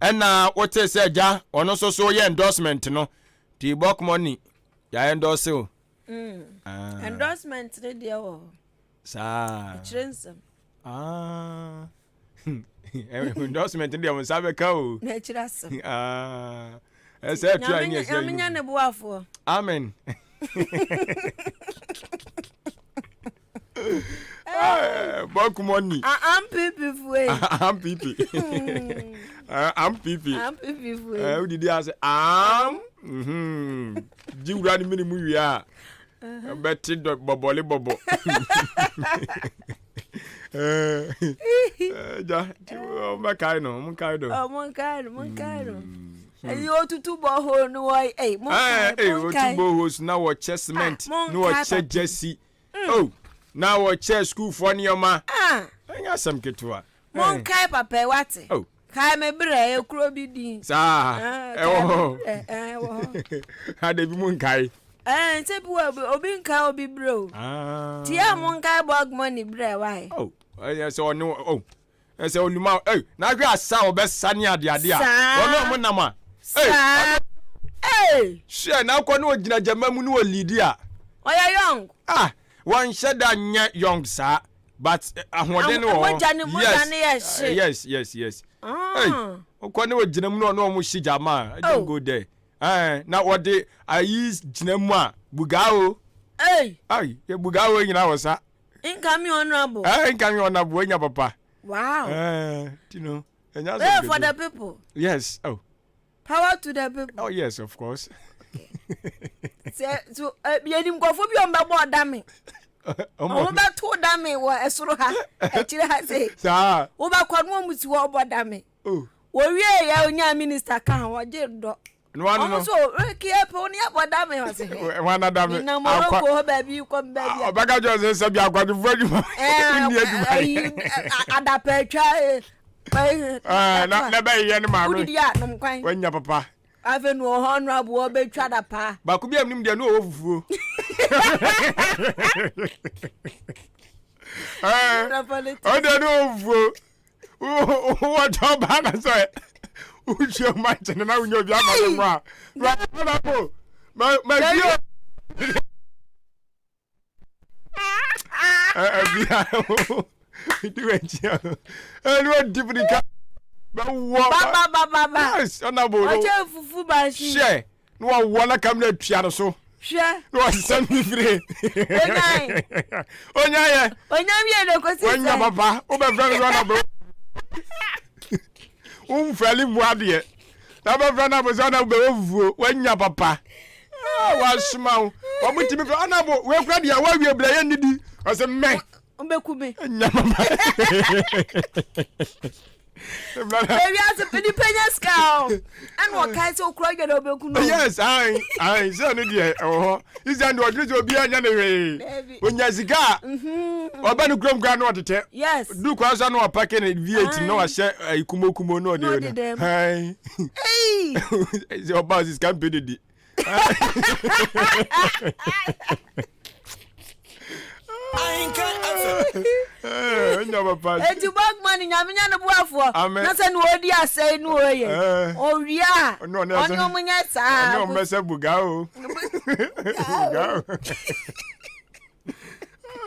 [SPEAKER 2] ɛna wotee sɛ agya ɔno nso so yɛ endorsement no nti Bɔkmɔni yɛ endorse o.
[SPEAKER 1] Mm. Endorsement ne deɛ wɔ hɔ.
[SPEAKER 2] Saa.
[SPEAKER 1] Ɛkyerɛ nsɛm.
[SPEAKER 2] Ah. Endorsement deɛ mo nsa bɛka o.
[SPEAKER 1] Na akyiri asɛm.
[SPEAKER 2] Ah, ɛsɛ atua nyɛ sɛ.
[SPEAKER 1] Nyame nya ne boafoɔ.
[SPEAKER 2] Amen. Bɔkumɔni.
[SPEAKER 1] Ampipi fue.
[SPEAKER 2] Ampipi. Ampipi.
[SPEAKER 1] Ampipi fue.
[SPEAKER 2] Wodidi ase am. Mhm. Gye wura no mene mu wie a. Bɛte bɔbɔle bɔbɔ. Gya, ɔmbɛkae no, ɔmo nkae no.
[SPEAKER 1] Ɔmo nkae no, mo nkae no. Ɛyi otutu borehole no wɔ ɛyi mo nkae, mo nkae.
[SPEAKER 2] Otu boreholes na wɔkyɛ cement, na wɔkyɛ gyesi. Oh, na wɔkyɛ sukuufoɔ nneɛma. Ɛnyɛ asɛm ketewa.
[SPEAKER 1] Mo nkae papa yi wate.
[SPEAKER 2] Oh.
[SPEAKER 1] Kae me berɛ ekuro bi din.
[SPEAKER 2] Saa ɛwɔ hɔ.
[SPEAKER 1] Ɛwɔ hɔ.
[SPEAKER 2] Ada bi mu nkae.
[SPEAKER 1] Ɛɛ sɛ bi wɔ obi nkae obi berɛ o. Tia mo nkae bɔg money berɛ wae.
[SPEAKER 2] Oh, ɛyɛ sɛ ɔne oh ɛsɛ onuma ɛy n'ahwɛ asa a ɔbɛsa ne adeade a wɔn a wɔn nam a.
[SPEAKER 1] Saa. Ee.
[SPEAKER 2] Hyɛ n'akɔ ne ogyina gyama mu ne olidi a.
[SPEAKER 1] Ɔyɛ young.
[SPEAKER 2] Ah wɔnhyɛ da nyɛ young saa but ahoɔden no wɔ
[SPEAKER 1] hɔ. Yes
[SPEAKER 2] yes yes yes. Hey ɔkɔ ne ogyina mu na ɔne wɔn hye gyama a I don't go there. Ɛɛ na wɔde ayi gyina mu a bugaa o.
[SPEAKER 1] Hey.
[SPEAKER 2] Ayi bugaa o nyinaa wɔ sa.
[SPEAKER 1] Incoming honorable.
[SPEAKER 2] Eh, incoming honorable, enya papa.
[SPEAKER 1] Wow.
[SPEAKER 2] Eh, you know. Enya
[SPEAKER 1] hey, for the people.
[SPEAKER 2] Yes. Oh.
[SPEAKER 1] Power to the people.
[SPEAKER 2] Oh yes, of course.
[SPEAKER 1] Sɛ so yɛnim nkurɔfoɔ bi a wɔbɛbɔ ɔdame. Wɔbɛto dame wɔ ɛsoro ha, akyire ha sei.
[SPEAKER 2] Saa.
[SPEAKER 1] Wobɛkɔ no wɔn si hɔ ɔbɔ dame.
[SPEAKER 2] Oh.
[SPEAKER 1] Wɔwie yɛ onyaa minister ka ho ɔgye dɔ.
[SPEAKER 2] Wɔn
[SPEAKER 1] no. so reki epe wo ne abɔ dame hɔ se
[SPEAKER 2] hwɛ. Wɔn adame.
[SPEAKER 1] Nenam Morocco hɔ baabi kɔ baabi.
[SPEAKER 2] Ɔbɛka kyerɛ sɛ sɛbi akwadwofoɔ adwuma. Ɛɛ
[SPEAKER 1] ayi adapa atwa.
[SPEAKER 2] Ɛɛ na na bɛyɛ yɛ ne maame.
[SPEAKER 1] Wodidi a nom kwan.
[SPEAKER 2] Wanya papa.
[SPEAKER 1] Afei no ɔhɔ no aboɔ bɛtwa adapa.
[SPEAKER 2] Baako bi a menim deɛ no ɔwɔ fufuo. Ɛɛ ɔdeɛ no ɔwɔ fufuo. Wɔtɔ baa na sɛ wohyia ma nkyene na wonya obi ama no a. Honorable, ma ma fie. Ɛbia di w'akyi a ɛne wadi mirika bɛwɔ
[SPEAKER 1] bababababa
[SPEAKER 2] yes honorable no
[SPEAKER 1] ɔkyɛ fufu baasi
[SPEAKER 2] hyɛ na wɔwɔ na kam na atua no so
[SPEAKER 1] hwɛ
[SPEAKER 2] na wɔsesa ne fire
[SPEAKER 1] onyae
[SPEAKER 2] onyayɛ
[SPEAKER 1] onya wie na ekosi sɛ
[SPEAKER 2] wanya papa wobɛfrɛ no sɛ honorable womfɛle mu adeɛ na bɛfrɛ no abosɛ na wobɛwɔ fufuo wanya papa ah, wasoma wo wɔn tumi fɛ ɔna bo wekura deɛ wawie bla yɛ nidi ɔsɛ mɛ
[SPEAKER 1] wobɛku me
[SPEAKER 2] nya mama
[SPEAKER 1] ewiase nipa nya sika o ɛna ɔkae sɛ okura dwa na ɔbɛku no
[SPEAKER 2] yes ayi ayi sɛ ɛno deɛ ɛwɔ hɔ isa deɛ ɔdwene sɛ obiara nya ne hwee onya sika a mhm. ɔba ne kurom koraa na ɔtetɛ
[SPEAKER 1] yes
[SPEAKER 2] du kwan so na ɔpake ne v8 na wahyɛ ayi kumokumo na ɔde no ayi sɛ ɔba ɔsi sika mpɛ didi
[SPEAKER 1] Eti Bogman nyame nya ne boafoɔ na sɛ ne ɔdi asɛe ne ɔyɛ ɔwie a ɔne ɔmo nyɛ saa.
[SPEAKER 2] Ɔne ɔmo bɛsɛ buga o. Buga o.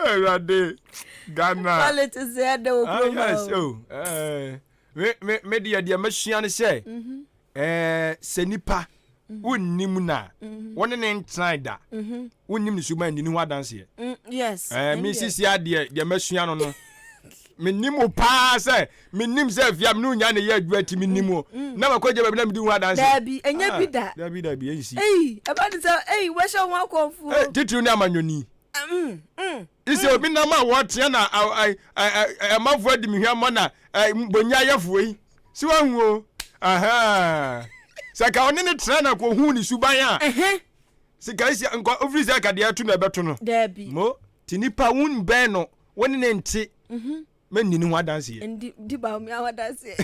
[SPEAKER 2] Awurade Ghana.
[SPEAKER 1] Politics yɛ dɛ wɔ kurom ha
[SPEAKER 2] o. Me me me deɛ deɛ masua ne sɛ. Mhm. Ɛɛ sɛ nipa mhm. wonnim no a mhm. wo ne ne ntenae da mhm. wonnim ne suban nni ne ho adanseɛ
[SPEAKER 1] mm, yes
[SPEAKER 2] ɛɛ me sisi adeɛ deɛ masua no no menim wo paa sɛ menim sɛ afia me ne wonya ne yɛ adwuma ti menim wo mm, mm. na makɔgya baabi na medi ho adanseɛ
[SPEAKER 1] daabi ɛnyɛ bi ah, da
[SPEAKER 2] daabi daabi ɛnsi
[SPEAKER 1] ei ɛba ne sɛ ei wɔhyɛ ho akɔmfoɔ
[SPEAKER 2] titiriw ne amanyɔni Isɛ obi nam a wɔteɛ na amanfoɔ adi me hwammɔ na bonyayɛfoɔ yi si wahu o sɛ ka ɔne ne tena na kɔhu ne suban a sika isi nkɔ ofiri sɛ ka deɛ ɛto na ɛbɛto no mo ti nipa wonbɛn no wo ne ne nte mhm. mɛnni ne ho adanseɛ
[SPEAKER 1] ndi di Bawumia ho adanseɛ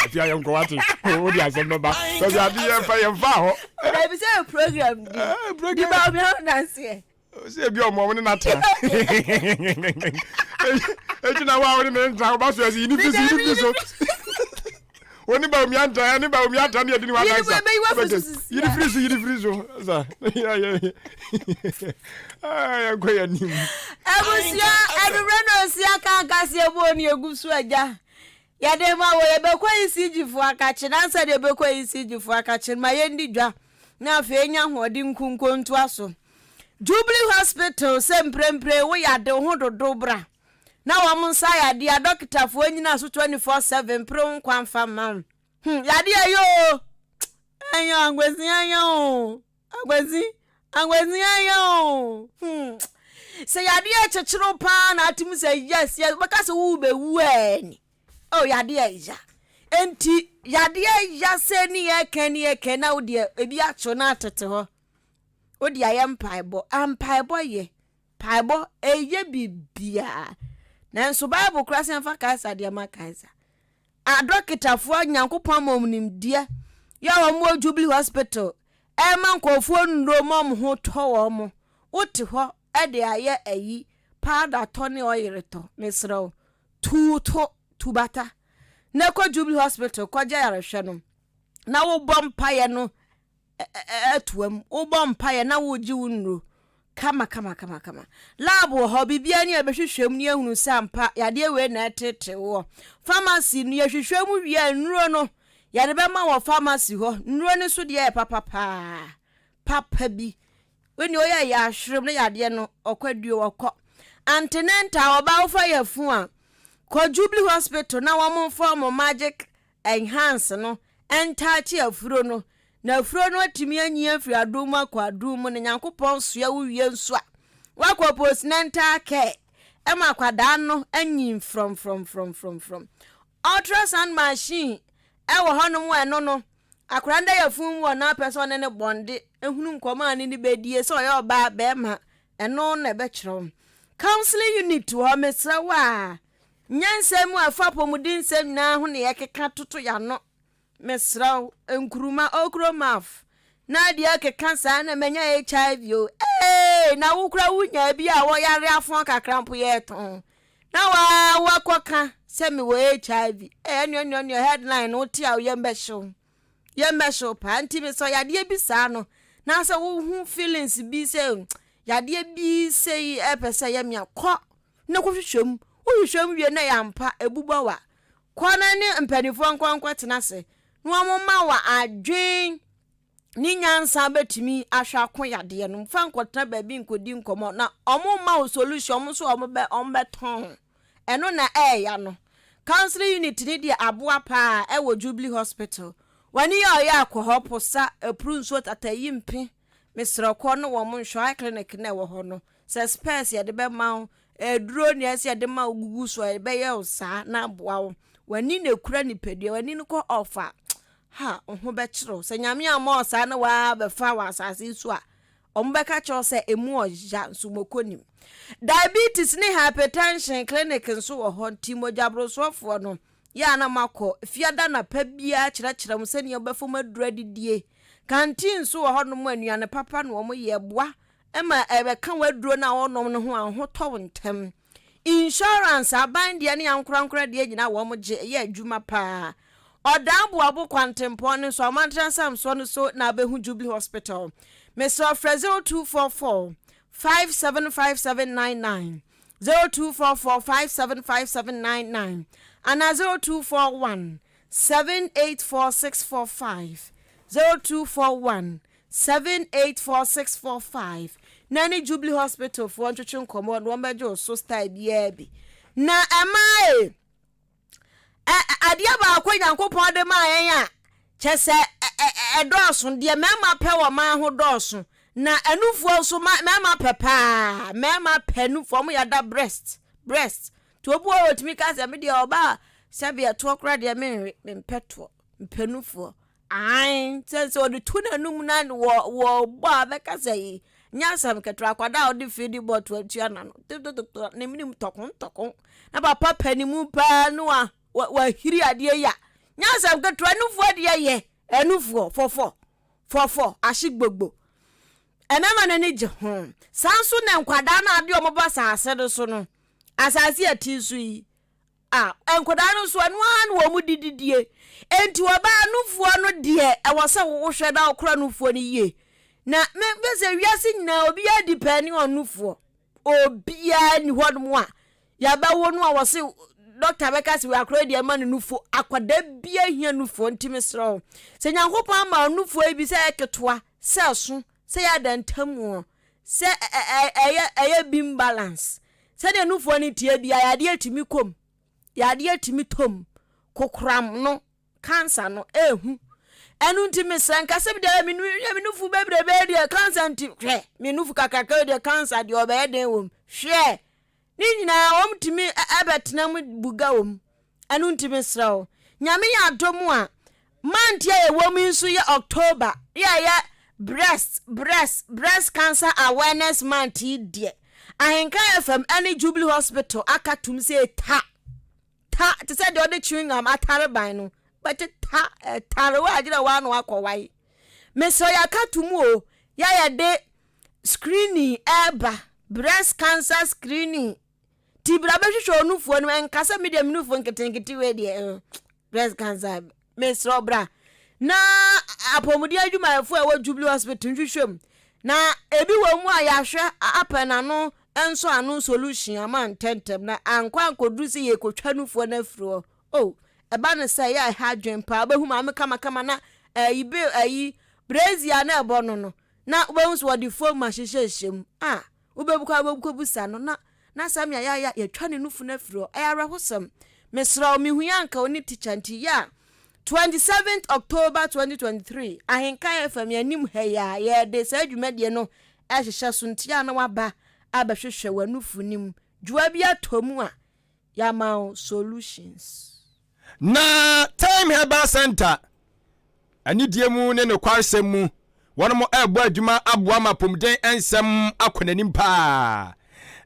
[SPEAKER 2] afi ayɛ nkɔ wate wode asɛm bɛba baabi ade yɛmfa yɛmfa hɔ
[SPEAKER 1] dabi sɛ yɛ program di eh, di Bawumia ho adanseɛ
[SPEAKER 2] sɛ ebi ɔmo ɔmo ne n'atena eti na wa ɔne ne ntena ɔba so ɛsi yini fi so yini fi so. Oni ba omi anta ɛne ba omi anta ne yɛdi ne wa dansa. Yiri firi so yiri firi so sa yɛnkɔ yɛ anim.
[SPEAKER 1] Abusua anummerɛ na osia kankaseɛ bɔ ne egu so agya. Yɛde ma wɔ yɛbɛkɔ ECG foɔ akakye na ansa deɛ yɛbɛkɔ ECG foɔ akakye no ma yɛndi dwa na afei nya ahoɔden nkunko ntoa so. Jubilee Hospital sɛ mprempren wo yade wo ho dodo bra. Na wɔn nsa ayɛ adeɛ a dɔketafoɔ nyina so 24/7 mpere wo nkwa mfa mma wo. Hmm, yadeɛ ɛyɛ o. Ɛyɛ ankwasi ɛyɛ o. Ankwasi, ankwasi ɛyɛ o. Hmm. Sɛ yadeɛ kyekyere wo paa na atum sɛ yes, yes, wobɛka sɛ wobɛwu ɛni. Oh, yadeɛ ɛya. Enti yadeɛ ya sɛ ni yɛka ni yɛka na wo deɛ ebi akyew na atete hɔ. Wo deɛ ayɛ mpaebɔ. Ampaebɔ yɛ. Mpaebɔ, ɛyɛ biribiara. Nanso Bible koraa sɛ mfa Kaesar deɛ ma Kaesar. Adɔketafoɔ Nyankopɔn ama wɔn nimdeɛ yɛ a wɔn wɔ Jubilee Hospital ɛma nkurɔfoɔ nnuro ma wɔn ho tɔ wɔn. Wote hɔ ɛde ayɛ ayi powder tɔ ne ɔyere tɔ. Mesrɛ wo, tu to, tu bata na kɔ Jubilee Hospital kɔgye ayarehwɛ no na wobɔ mpaeɛ no atoa mu. Wobɔ mpaeɛ na wogye wo nnuro kama kama kama kama. Lab wɔ hɔ, biribiara ni a yɛbɛhwehwɛ mu na yɛahunu sɛ ampa yadeɛ wei na ɛtetee woɔ. Pharmacy no yɛhwehwɛ mu wie a nnuro no yɛde bɛma wɔ pharmacy hɔ. Nnuro no nso deɛ yɛ papa paa. Papa bi. Wei deɛ ɔyɛ yɛ ahwerem na yadeɛ no ɔkɔ aduo ɔkɔ. Antenatal ɔbaa wofa yafunu a kɔ Jubilee Hospital na wɔn mfa wɔn magic enhance no ntaakye afuro no, na afuro no atumi anyin afiri adom mu akɔ adom mu, na Nyankopɔn soa wo wie nso a, woakɔ postnatal care ma akwadaa no anyin frɔmfrɔmfrɔmfrɔmfrɔm. Ultrasound machine ɛwɔ hɔnom a ɛno no, akwadaa no da yafunu mu wɔ na apɛ sɛ ɔne ne bɔnde, ehunu nkɔmɔ a ne ne bɛdie sɛ ɔyɛ ɔbaa bɛrima, ɛno na ɛbɛkyerɛ wo. Counseling unit wɔ hɔ, mesrɛ wo a, Nyɛ nsɛm a ɛfa apɔmuden nsɛm nyinaa ho na yɛkeka toto yɛn ano. Mesrɛ wo, nkuruma, okro maf, na deɛ ɛkeka saa na manya HIV o. Ee, na wo kora wonya bi a wɔyare afɔn kakra mpo yɛtɔn. Na waa wakɔka sɛ mewɔ HIV. Ee, ɛneɛ ɛneɛ ɛneɛ headline no wote a yɛm bɛhyew. Yɛm bɛhyew paa. Nti mesɛ yadeɛ bi saa no, na sɛ wohu feelings bi sɛ yadeɛ bi sei ɛpɛ sɛ yɛ mea kɔ na kɔhwehwɛ mu. Wohwehwɛ mu wie na ɛyɛ ampa, ebu bɔ wo a, kɔ na ne mpanimfoɔ nkɔ nkɔtena ase na wɔmma wo adwene ne nyansa bɛtumi ahwɛ ako yadeɛ no. Mfa nkɔtena baabi nkɔdi nkɔmmɔ na wɔmma wo solution, wɔn nso wɔn bɛtɔn. Ɛno na ɛɛya no. Counseling unit ne deɛ aboa paa ɛwɔ Jubilee Hospital. W'ani yɛ ɔyɛ a kɔ hɔ, posa, apuru nsuo, tatayi mpe. Mesrɛ kɔ ne wɔn nhwɛ eye clinic na ɛwɔ hɔ no. Sɛ spɛs yɛde bɛma wo, aduro nea ɛsɛ yɛde ma wo gugu so a, yɛbɛyɛ wo saa na aboa wo. W'ani na ekura nipadua, w'ani no kɔ off a, ha, wo ho bɛkyerɛ wo. Sɛ Nyame ammɔ wo saa na woabɛfa wɔ asase yi so a, wɔn bɛka kyerɛ wo sɛ emu ɔya nso mɔkɔ nim. Diabetes ne hypertension clinic nso wɔ hɔ nti mogyaborosoɔfoɔ no, yɛ a na moakɔ. Fiada anapa biara kyerɛkyerɛ mo sɛnea wobɛfa mu aduro adidie. Canteen nso wɔ hɔnom a nnuane papa na wɔyɛ boa ma ɛbɛka w'aduro no a wɔnom no ho a, wo ho tɔ wo ntɛm. Insurance, aban deɛ ne ankorankora deɛ nyinaa wɔn gye, ɛyɛ adwuma paa. Ɔdaa Boabo kwantempɔn no so, Amantra Nsamsoɔ no so na abɛhu Jubilee Hospital. Mesrɛ frɛ 0244 575799, 0244 575799 anaa 0241 784645, 0241 784645 na ne Jubilee Hospital foɔ ntwetwe nkɔmmɔ na wɔbɛgye wo so style biara bi. Na ɛmaa e, adeɛ baako Nyankopɔn de maa yɛn a kyɛ sɛ ɛdɔɔso deɛ mmarima pɛ wɔ mmaa ho dɔɔso na anufoɔ nso mmarima pɛ paa mmarima pɛ nufoɔ wɔn yɛ da breast breast nti obi wɔ hɔ otumi ka sɛ me deɛ ɔbaa sɛbi ɛtoɔ koraa deɛ menwe mempɛ toɔ mpɛ nufoɔ Aane, sɛ sɛ ɔde to n'anum na wɔ wɔbɔ a bɛka sɛ yi nyɛ asɛm ketewa akwadaa a ɔde fidi bɔto atua n'ano totototo ne menim tɔko ntɔko na papa panimu paa no a wahiri adeɛ yi a nyɛ asɛm ketewa nufoɔ deɛ yɛ ɛnufoɔ fɔfɔ fɔfɔ ahye gbogbo ɛmɛma n'ani gye ho saa nso na nkwadaa no adeɛ ɔmo ba saase no so no asaase a ti so yi. A nkwadaa no nso ɛno ara na wɔn de didie. Enti ɔbaa nufoɔ no deɛ ɛwɔ sɛ wohwɛ na wokora nufoɔ no yie. Na me mfe sɛ wiase nyinaa obiara di pɛɛ ne ɔnufoɔ. Obiara ni hɔnom a yɛbɛwo no a wɔse dɔkta bɛka sɛ akora deɛ ma no nufo. Akwadaa biara hia nufoɔ nti mesrɛ wo sɛ Nyankopɔn ama nufoɔ yi bi sɛ ɛyɛ ketewa sɛ ɛso sɛ yɛ adantamuo sɛ ɛyɛ ɛyɛ beam balance sɛdeɛ nufoɔ no teɛ bia yadeɛ tumi kɔm yadeɛ tumi tɔm kokoram no cancer no ehu ɛno nti mesrɛ nka sɛ deɛ me nufu bebrebe deɛ cancer nti hwɛ me nufu kakraka deɛ cancer deɛ ɔbɛyɛ den wɔ mu hwɛ Ne nyinaa wɔn tumi bɛtena mu buga wɔ mu. Ɛno nti mesrɛ wo, Nyame yɛ adom a, month a yɛwɔ mu yi nso yɛ October, yɛ ɛyɛ breast, breast, breast cancer awareness month yi deɛ, Ahenka FM ne Jubilee Hospital aka tom sɛ ta, ta, te sɛ deɛ ɔde chewing gum atare ban no, bɛte ta, ɛtare wo a gyerɛ w'ano akɔ wae. Mesrɛ yɛaka tom o, yɛ yɛde screening ɛreba, breast cancer screening. Ti bra bɛhwehwɛ onufoɔ no ɛnka sɛ medeɛ me nufoɔ nketenkete wei deɛ eh, breast cancer mesrɛ bra na apɔmuden adwumayɛfoɔ a ɛwɔ Jubilee Hospital nhwehwɛ mu na ebi wɔ mu a yɛahwɛ apɛ n'ano nso ano solution ama ntɛntɛm na ankɔ ankɔduru sɛ yɛkɔtwa nufoɔ no afiri hɔ oh ɛba no sɛ ɛyɛ ɛha adwen paa wobɛhu maame kamakama na ɛyi be ɛyi brazier na ɛbɔ no no na wobɛhu sɛ wɔde foam ahyehyɛhyɛ mu a wobɛbu kɔ a wobɛkɔbusa no na na saa mea yɛayɛ yɛtwa ne nufu no afiri hɔ ɛyɛ awerɛhosɛm mesrɛ wo mehu yɛ anka wo ne tikya nti yɛ a 27th October 2023 Ahenka FM yɛanim ha yi a yɛde saa dwumadie no ɛhyehyɛ so nti a na waba abɛhwehwɛ w'anufu no mu dwoa bi atɔ mu a yɛama wo solutions.
[SPEAKER 2] Na Time Herbal Center anidie mu ne nokwaresɛm mu, wɔnom rebɔ adwuma aboa ma apomuden nsɛm akɔ n'anim paa.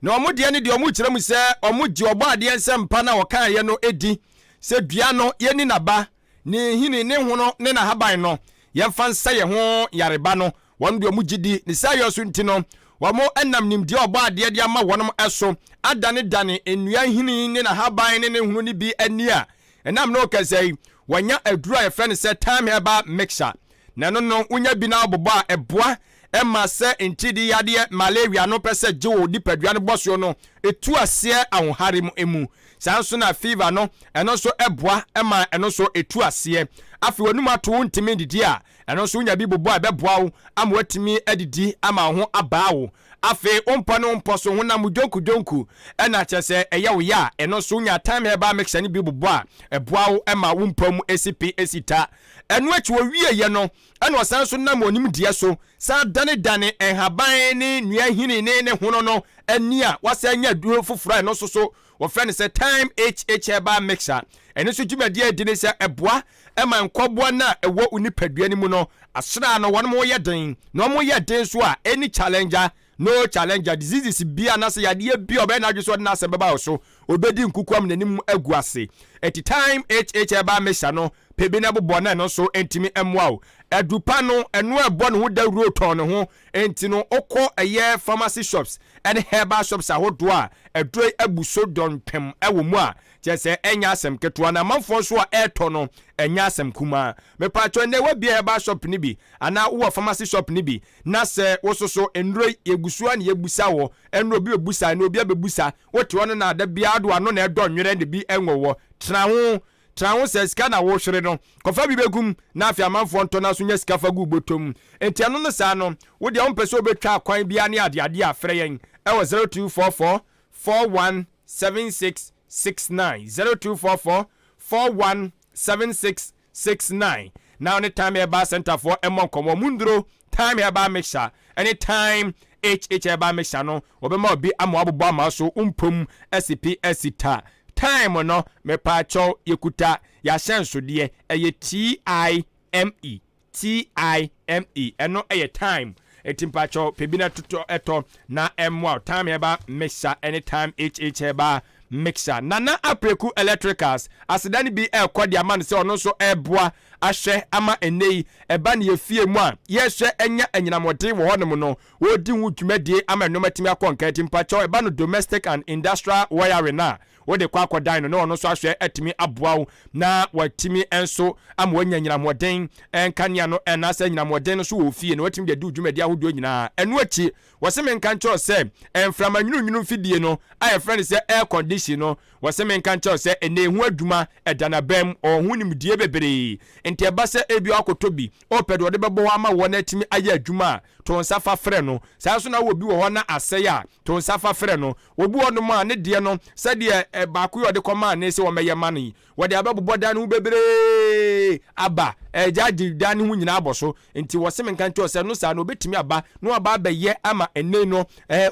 [SPEAKER 2] Na wɔn deɛ ne deɛ wɔn kyerɛ mu sɛ wɔn gye ɔbɔ adeɛ nsɛm pa na wɔkaeɛ no di sɛ dua no yɛni n'aba, ne nhini, ne hono ne n'ahaban no yɛmfa nsa yɛn ho yareba no Wɔn deɛ wɔn gye di, ne saa yɔ so nti no, wɔn nam nimdeɛ a Ɔbɔadeɛ de ama wɔn so adanedane nnua nhini ne n'ahaban ne ne hono no bi ani a ɛnam ne ɔkasa yi, wɔanya aduru a yɛfrɛ no sɛ Thyme Herbal Mixture. Na ɛno no, wonya bi na wobobɔ a, ɛboa ma sɛ ntiridii yadeɛ, malaria, no pɛ sɛ gye wo nipadua no bɔsoɔ no, ɛtu aseɛ ahohare mu. Saa nso na fever no, ɛno nso boa ma ɛno nso ɛtu aseɛ. Afei w'anum ato wontumi ndidi a, Ɛno nso wonya bi bobɔ a ɛbɛboa wo ama woatumi adidi ama wo ho abaa wo. Afei wo mpɔ ne wo mpɔ so honam mu dwonkudwonku na kyerɛ sɛ ɛyɛ wo ya a, ɛno nso wonya Thyme Herbal Mixture no bi bobɔ a, ɛboa wo ma wo mpɔ mu si pi si ta. Ɛno akyi wɔwieeɛ no ɛna ɔsan nso nam wɔn nimdeɛ so san danedane nhaban ne nnua nhini ne ne hono no ani a wasan anya aduro foforɔ a ɛno nso so wɔfrɛ no sɛ Thyme HH Herbal Mixture. Ɛno nso dwumadie a ɛdi ne sɛ ɛboa ma nkɔboa no a ɛwɔ wo nipadua no mu no asraa no wɔn yɛ den na wɔn yɛ den nso a any challenger no challenger diseases bi anaasɛ yadeɛ bi a ɔbɛyɛ n'adwene sɛ ɔde n'asɛm bɛba wo so ɔbɛdi nkuku ama n'anim agu ase. Eti Thyme HH Herbal Mixture no pɛ bi na bobɔ na ɛno nso ntumi mmoa wo. Aduru pa no ɛno a ɛbɔ ne ho dawuro tɔn ne ho nti no wokɔ ɛyɛ pharmacy shops ne herbal shops ahodoɔ a aduro yi abu so dɔntwem wɔ mu a Kyerɛ sɛ ɛnyɛ asɛm ketewa na amanfoɔ nso a ɛretɔ no ɛnyɛ asɛm kumaa. Mepakyɛw nnɛ woabue herbal shop no bi anaa wowɔ pharmacy shop no bi na sɛ wososo nnuro yi yɛgu so ara na yɛbusa wɔ ɛnna obi bɛbusa ɛnna obi abɛbusa wote hɔ no na da biara wode w'ano na ɛdɔ nwerɛ na bi ɛnwɔ wɔ tra ho tra ho sɛ sika na wohwere no kɔfa bi bɛgu mu na afei amanfoɔ ntɔ na so nya sika fa gu bɔtɔ mu nti ɛno no saa no wo deɛ wompɛ sɛ wobɛtwa akwan biara ne adeadeɛ a frɛ yɛn ɛwɔ 0244 41 7669 0244 41 7669 na ɔne Time Herbal Center foɔ mmɔ nkɔmmɔ. Wɔn nnuro Time Herbal Mixture ne Time HH Herbal Mixture no wɔbɛma obi ama wabobɔ ama so mpom asi pi asi ta. Time no mepaakyɛw yɛkuta yɛahyɛnsodeɛ ɛyɛ TIME. TIME, ɛno yɛ thyme, enti mpakyɛw pɛ bi na totɔ tɔ na ɛmmoa wo. Thyme Herbal Mixture ne Thyme HH Herbal Mixture. Nana Apreku Electricals, aseda no bi rekɔ de ama no sɛ ɔno nso reboa ahwɛ ama ɛnnɛ yi ɛba ne yɛ fie mu a yɛrehwɛ anya anyinamɔden wɔ hɔnom no, wɔredi ho dwumadie ama nnoɔma atumi akɔ nkan. Enti mpakyɛw ɛba no domestic and industrial wiring a, Wode kɔ akɔdan no na ɔno nso ahwɛ atumi aboa wo na watumi nso ama wanya anyinamhoɔden nkanea no anaasɛ anyinamhoɔden no so wɔ fie na watumi de adi wo dwumadi ahodoɔ nyinaa. Ɛno akyi, wɔse menka nkyerɛ wo sɛ mframa nwununwunu mfidie no a yɛfrɛ no sɛ air condition no, wɔse menka nkyerɛ wo sɛ ɛnɛ ɛho adwuma ɛda n'abam, ɔwɔ ho nimdeɛ bebree. Nti ɛba sɛ ebia wakɔtɔ bi, ɔpɛ deɛ ɔde bɛbɔ hɔ ama wɔ na atumi ayɛ adwuma a, to nsa fa frɛ no. Saa nso na wɔ bi wɔ hɔ na asɛe a, to nsa fa frɛ no. Obi wɔ hɔnom a, ne deɛ no, sɛdeɛ baako yi a ɔde kɔmaa ne sɛ wɔmmɛyɛ mma no yi, wɔde abɛbobɔ dan no ho bebree aba, ɛregyaagye dan no ho nyinaa abɔ so. Nti wɔse menka nkyerɛ wo sɛ, ɛno saa no, ɔbɛtumi aba na waba abɛyɛ ama ɛnnɛ yi no,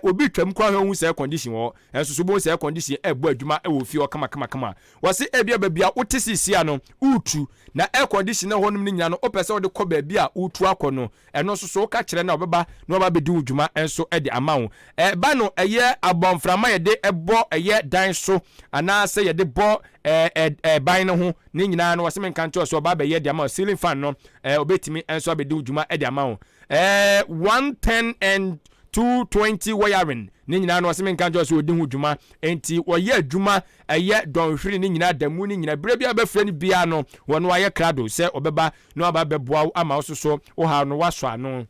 [SPEAKER 2] obi retwam koraa hwɛ ɔhu sɛ air condition wɔ hɔ. Ɛnso so wobɛhu sɛ air condition ɛrebɔ adwuma wɔ fie hɔ kamakamakama. Wɔse ebia baabi a wote seesei a no, woretu, na air condition a ɛwɔ hɔnom no nyinaa no, wopɛ sɛ wode kɔ baabi a woretu akɔ no, Ɛno nso so woka kyerɛ no a ɔbɛba na waba abɛdi wo dwuma nso de ama wo. Ɛba no ɛyɛ abɔmframa yɛde bɔ ɛyɛ dan so anaasɛ yɛde bɔ ɛɛ ban no ho ne nyinaa no wɔsɛ menka nkyerɛ sɛ ɔba abɛyɛ de ama wo. Ceiling fan no ɛɛ ɔbɛtumi nso abɛdi wo dwuma de ama wo. Ɛɛ 110 and 220 wiring ne nyinaa no wɔsɛ menka nkyerɛ sɛ ɔdi ho dwuma. Enti wɔyɛ adwuma ɛyɛ dɔnhwere ne nyinaa da mu ne nyinaa berɛ bi a bɛfrɛ no biara no wɔn ayɛ krado sɛ ɔbɛba na waba abɛboa wo ama wo nso so wo haw no woasɔ ano.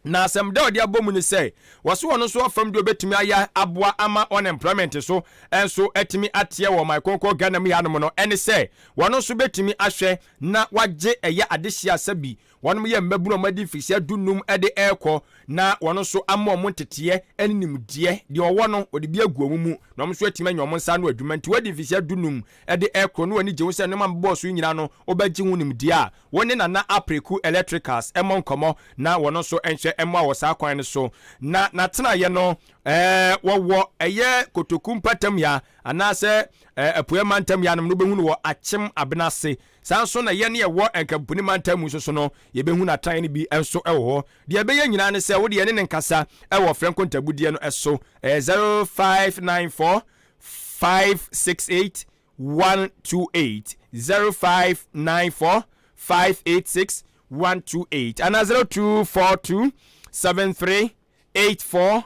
[SPEAKER 2] Na asɛm da a ɔde abɔ mu ne sɛ, wɔse ɔno nso ɔfam deɛ ɔbɛtumi ayɛ aboa ama unemployment so nso atumi ateɛ wɔ ɔman kronkron Ghana mu hanom no ɛne sɛ wɔn nso bɛtumi ahwɛ na wagye ɛyɛ adehyeɛ asa bi wɔnom yɛ mmabunu a wɔadi mfirihyia dunum de rekɔ na wɔn nso ama wɔn nteteɛ ne nimdeɛ deɛ ɔwɔ no ɔde bi agu wɔn mu na wɔn nso atumi anya wɔn nsa ano adwuma nti wadi mfirihyia dunum de rekɔ na w'ani gye ho sɛ nneɛma a mebobɔɔ so yi nyinaa no wobɛgye ho nimdeɛ a, wo ne Nana Apreku Electricals mmɔ nkɔmmɔ na wɔn nso nhwɛ mmoa wɔ saa kwan no so. Na n'atenaeɛ no, ɛɛ, wɔwɔ ɛyɛ Kotoku mpatam ya anaasɛ ɛɛ Apueɛ mantam ya nom no wobɛhu no wɔ Akyem Abena ase. Saa nso na yɛn a yɛwɔ Nkampuni mantam mu nso so no, yɛbɛhu n'atenaeɛ no bi nso wɔ hɔ. Deɛ ɛbɛyɛ nyinaa ne sɛ wode yɛne no nkasa wɔ frɛ nkontabudeɛ no so. Ɛyɛ 0594 568 128 0594 586 128 anaa 0242 73 8404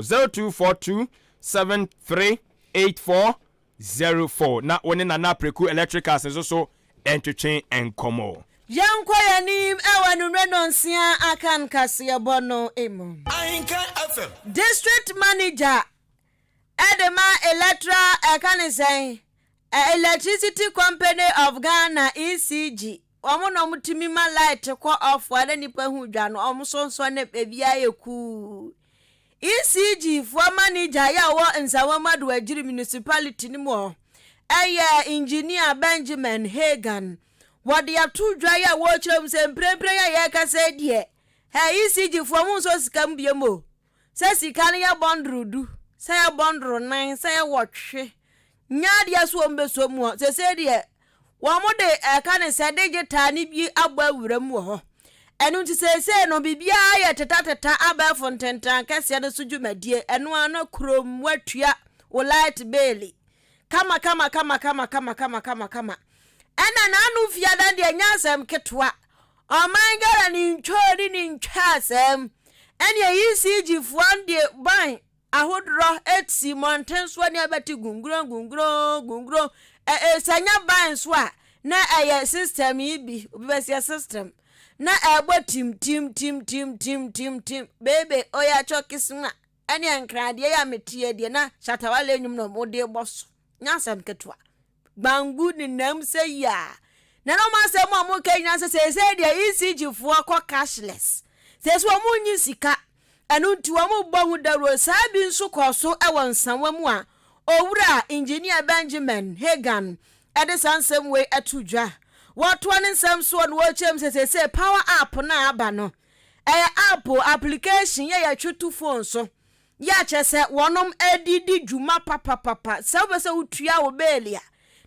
[SPEAKER 2] 0242 73 8404 na wo ne Nana Apreku Electricals nso so ntwetwe nkɔmmɔ.
[SPEAKER 1] Yɛnkɔ yɛn anim wɔ anwummerɛ nnɔnsia akan kaseɛbɔ no mu.
[SPEAKER 7] Ahenkan FM.
[SPEAKER 1] District Manager de ma Electoral ɛka ne sɛn Electricity Company of Ghana ECG wɔn na wɔn tumi ma light kɔ off a na nipa hu dwa no wɔn sonsɔn ne baabi ayɛ kuu ECG foɔ manager yɛ a ɔwɔ Nsawam Adoagyiri Municipality no mu hɔ ɛyɛ Engineer Benjamin Hagan wɔde ato dwa yɛ a wɔrekyerɛ mu sɛ mprempren a yɛrekasa yi deɛ ɛ ECG foɔ mo nsɔ sika mu biom o Sɛ sika no yɛ bɔndoro du, sɛ yɛ bɔndoro nan, sɛ yɛ wɔtwe, nyɛ adeɛ so wɔn bɛsɔ mu hɔ. Sɛsɛ deɛ wɔn de ɛka ne sɛ digital ne bi abɔ awura mu wɔ hɔ. Ɛno nti sɛsɛ no biribiara yɛ tetateta abɛɛfo ntentan kɛseɛ no so dwumadie. Ɛno ara no kurom watua wo light bill kama kama kama kama kama kama kama kama. Ɛna n'ano fiada deɛ nyɛ asɛm ketewa. Ɔman Ghana ne ntwoo ne ne ntwaasɛm ɛne ECG foɔ de ban ahodorɔ esi mmɔnten soɔ ne abɛte gungron gungron gungron sɛ nyɛ ban so a na ɛyɛ system yi bi obi bɛseɛ system na ɛbɔ tim tim tim tim tim tim tim bebe oya kyɔkisma ɛne nkradeɛ yi a meteɛ deɛ na shatawale nnwom na wɔde bɔ so nyɛ asɛm ketewa Gbangu nenam sɛ yi a. Na na wɔn asɛm a wɔka nyinaa sɛ seesei deɛ ECG foɔ kɔ cashless. Seesei wɔn nyi sika. Ɛno nti wɔn bɔ ho dawuro. Saa bi nso kɔɔ so wɔ Nsawa mu a Owura Engineer Benjamin Hagan de saa nsɛm wei to dwa. Wɔtoa ne nsɛm soɔ na wɔkyerɛ mu sɛ seesei power app no a aba no, ɛyɛ app, application, yɛ yɛtwe to phone so. Yɛ a kyerɛ sɛ wɔnom de di dwuma papapapa. Sɛ wopɛ sɛ wotua wo bail a,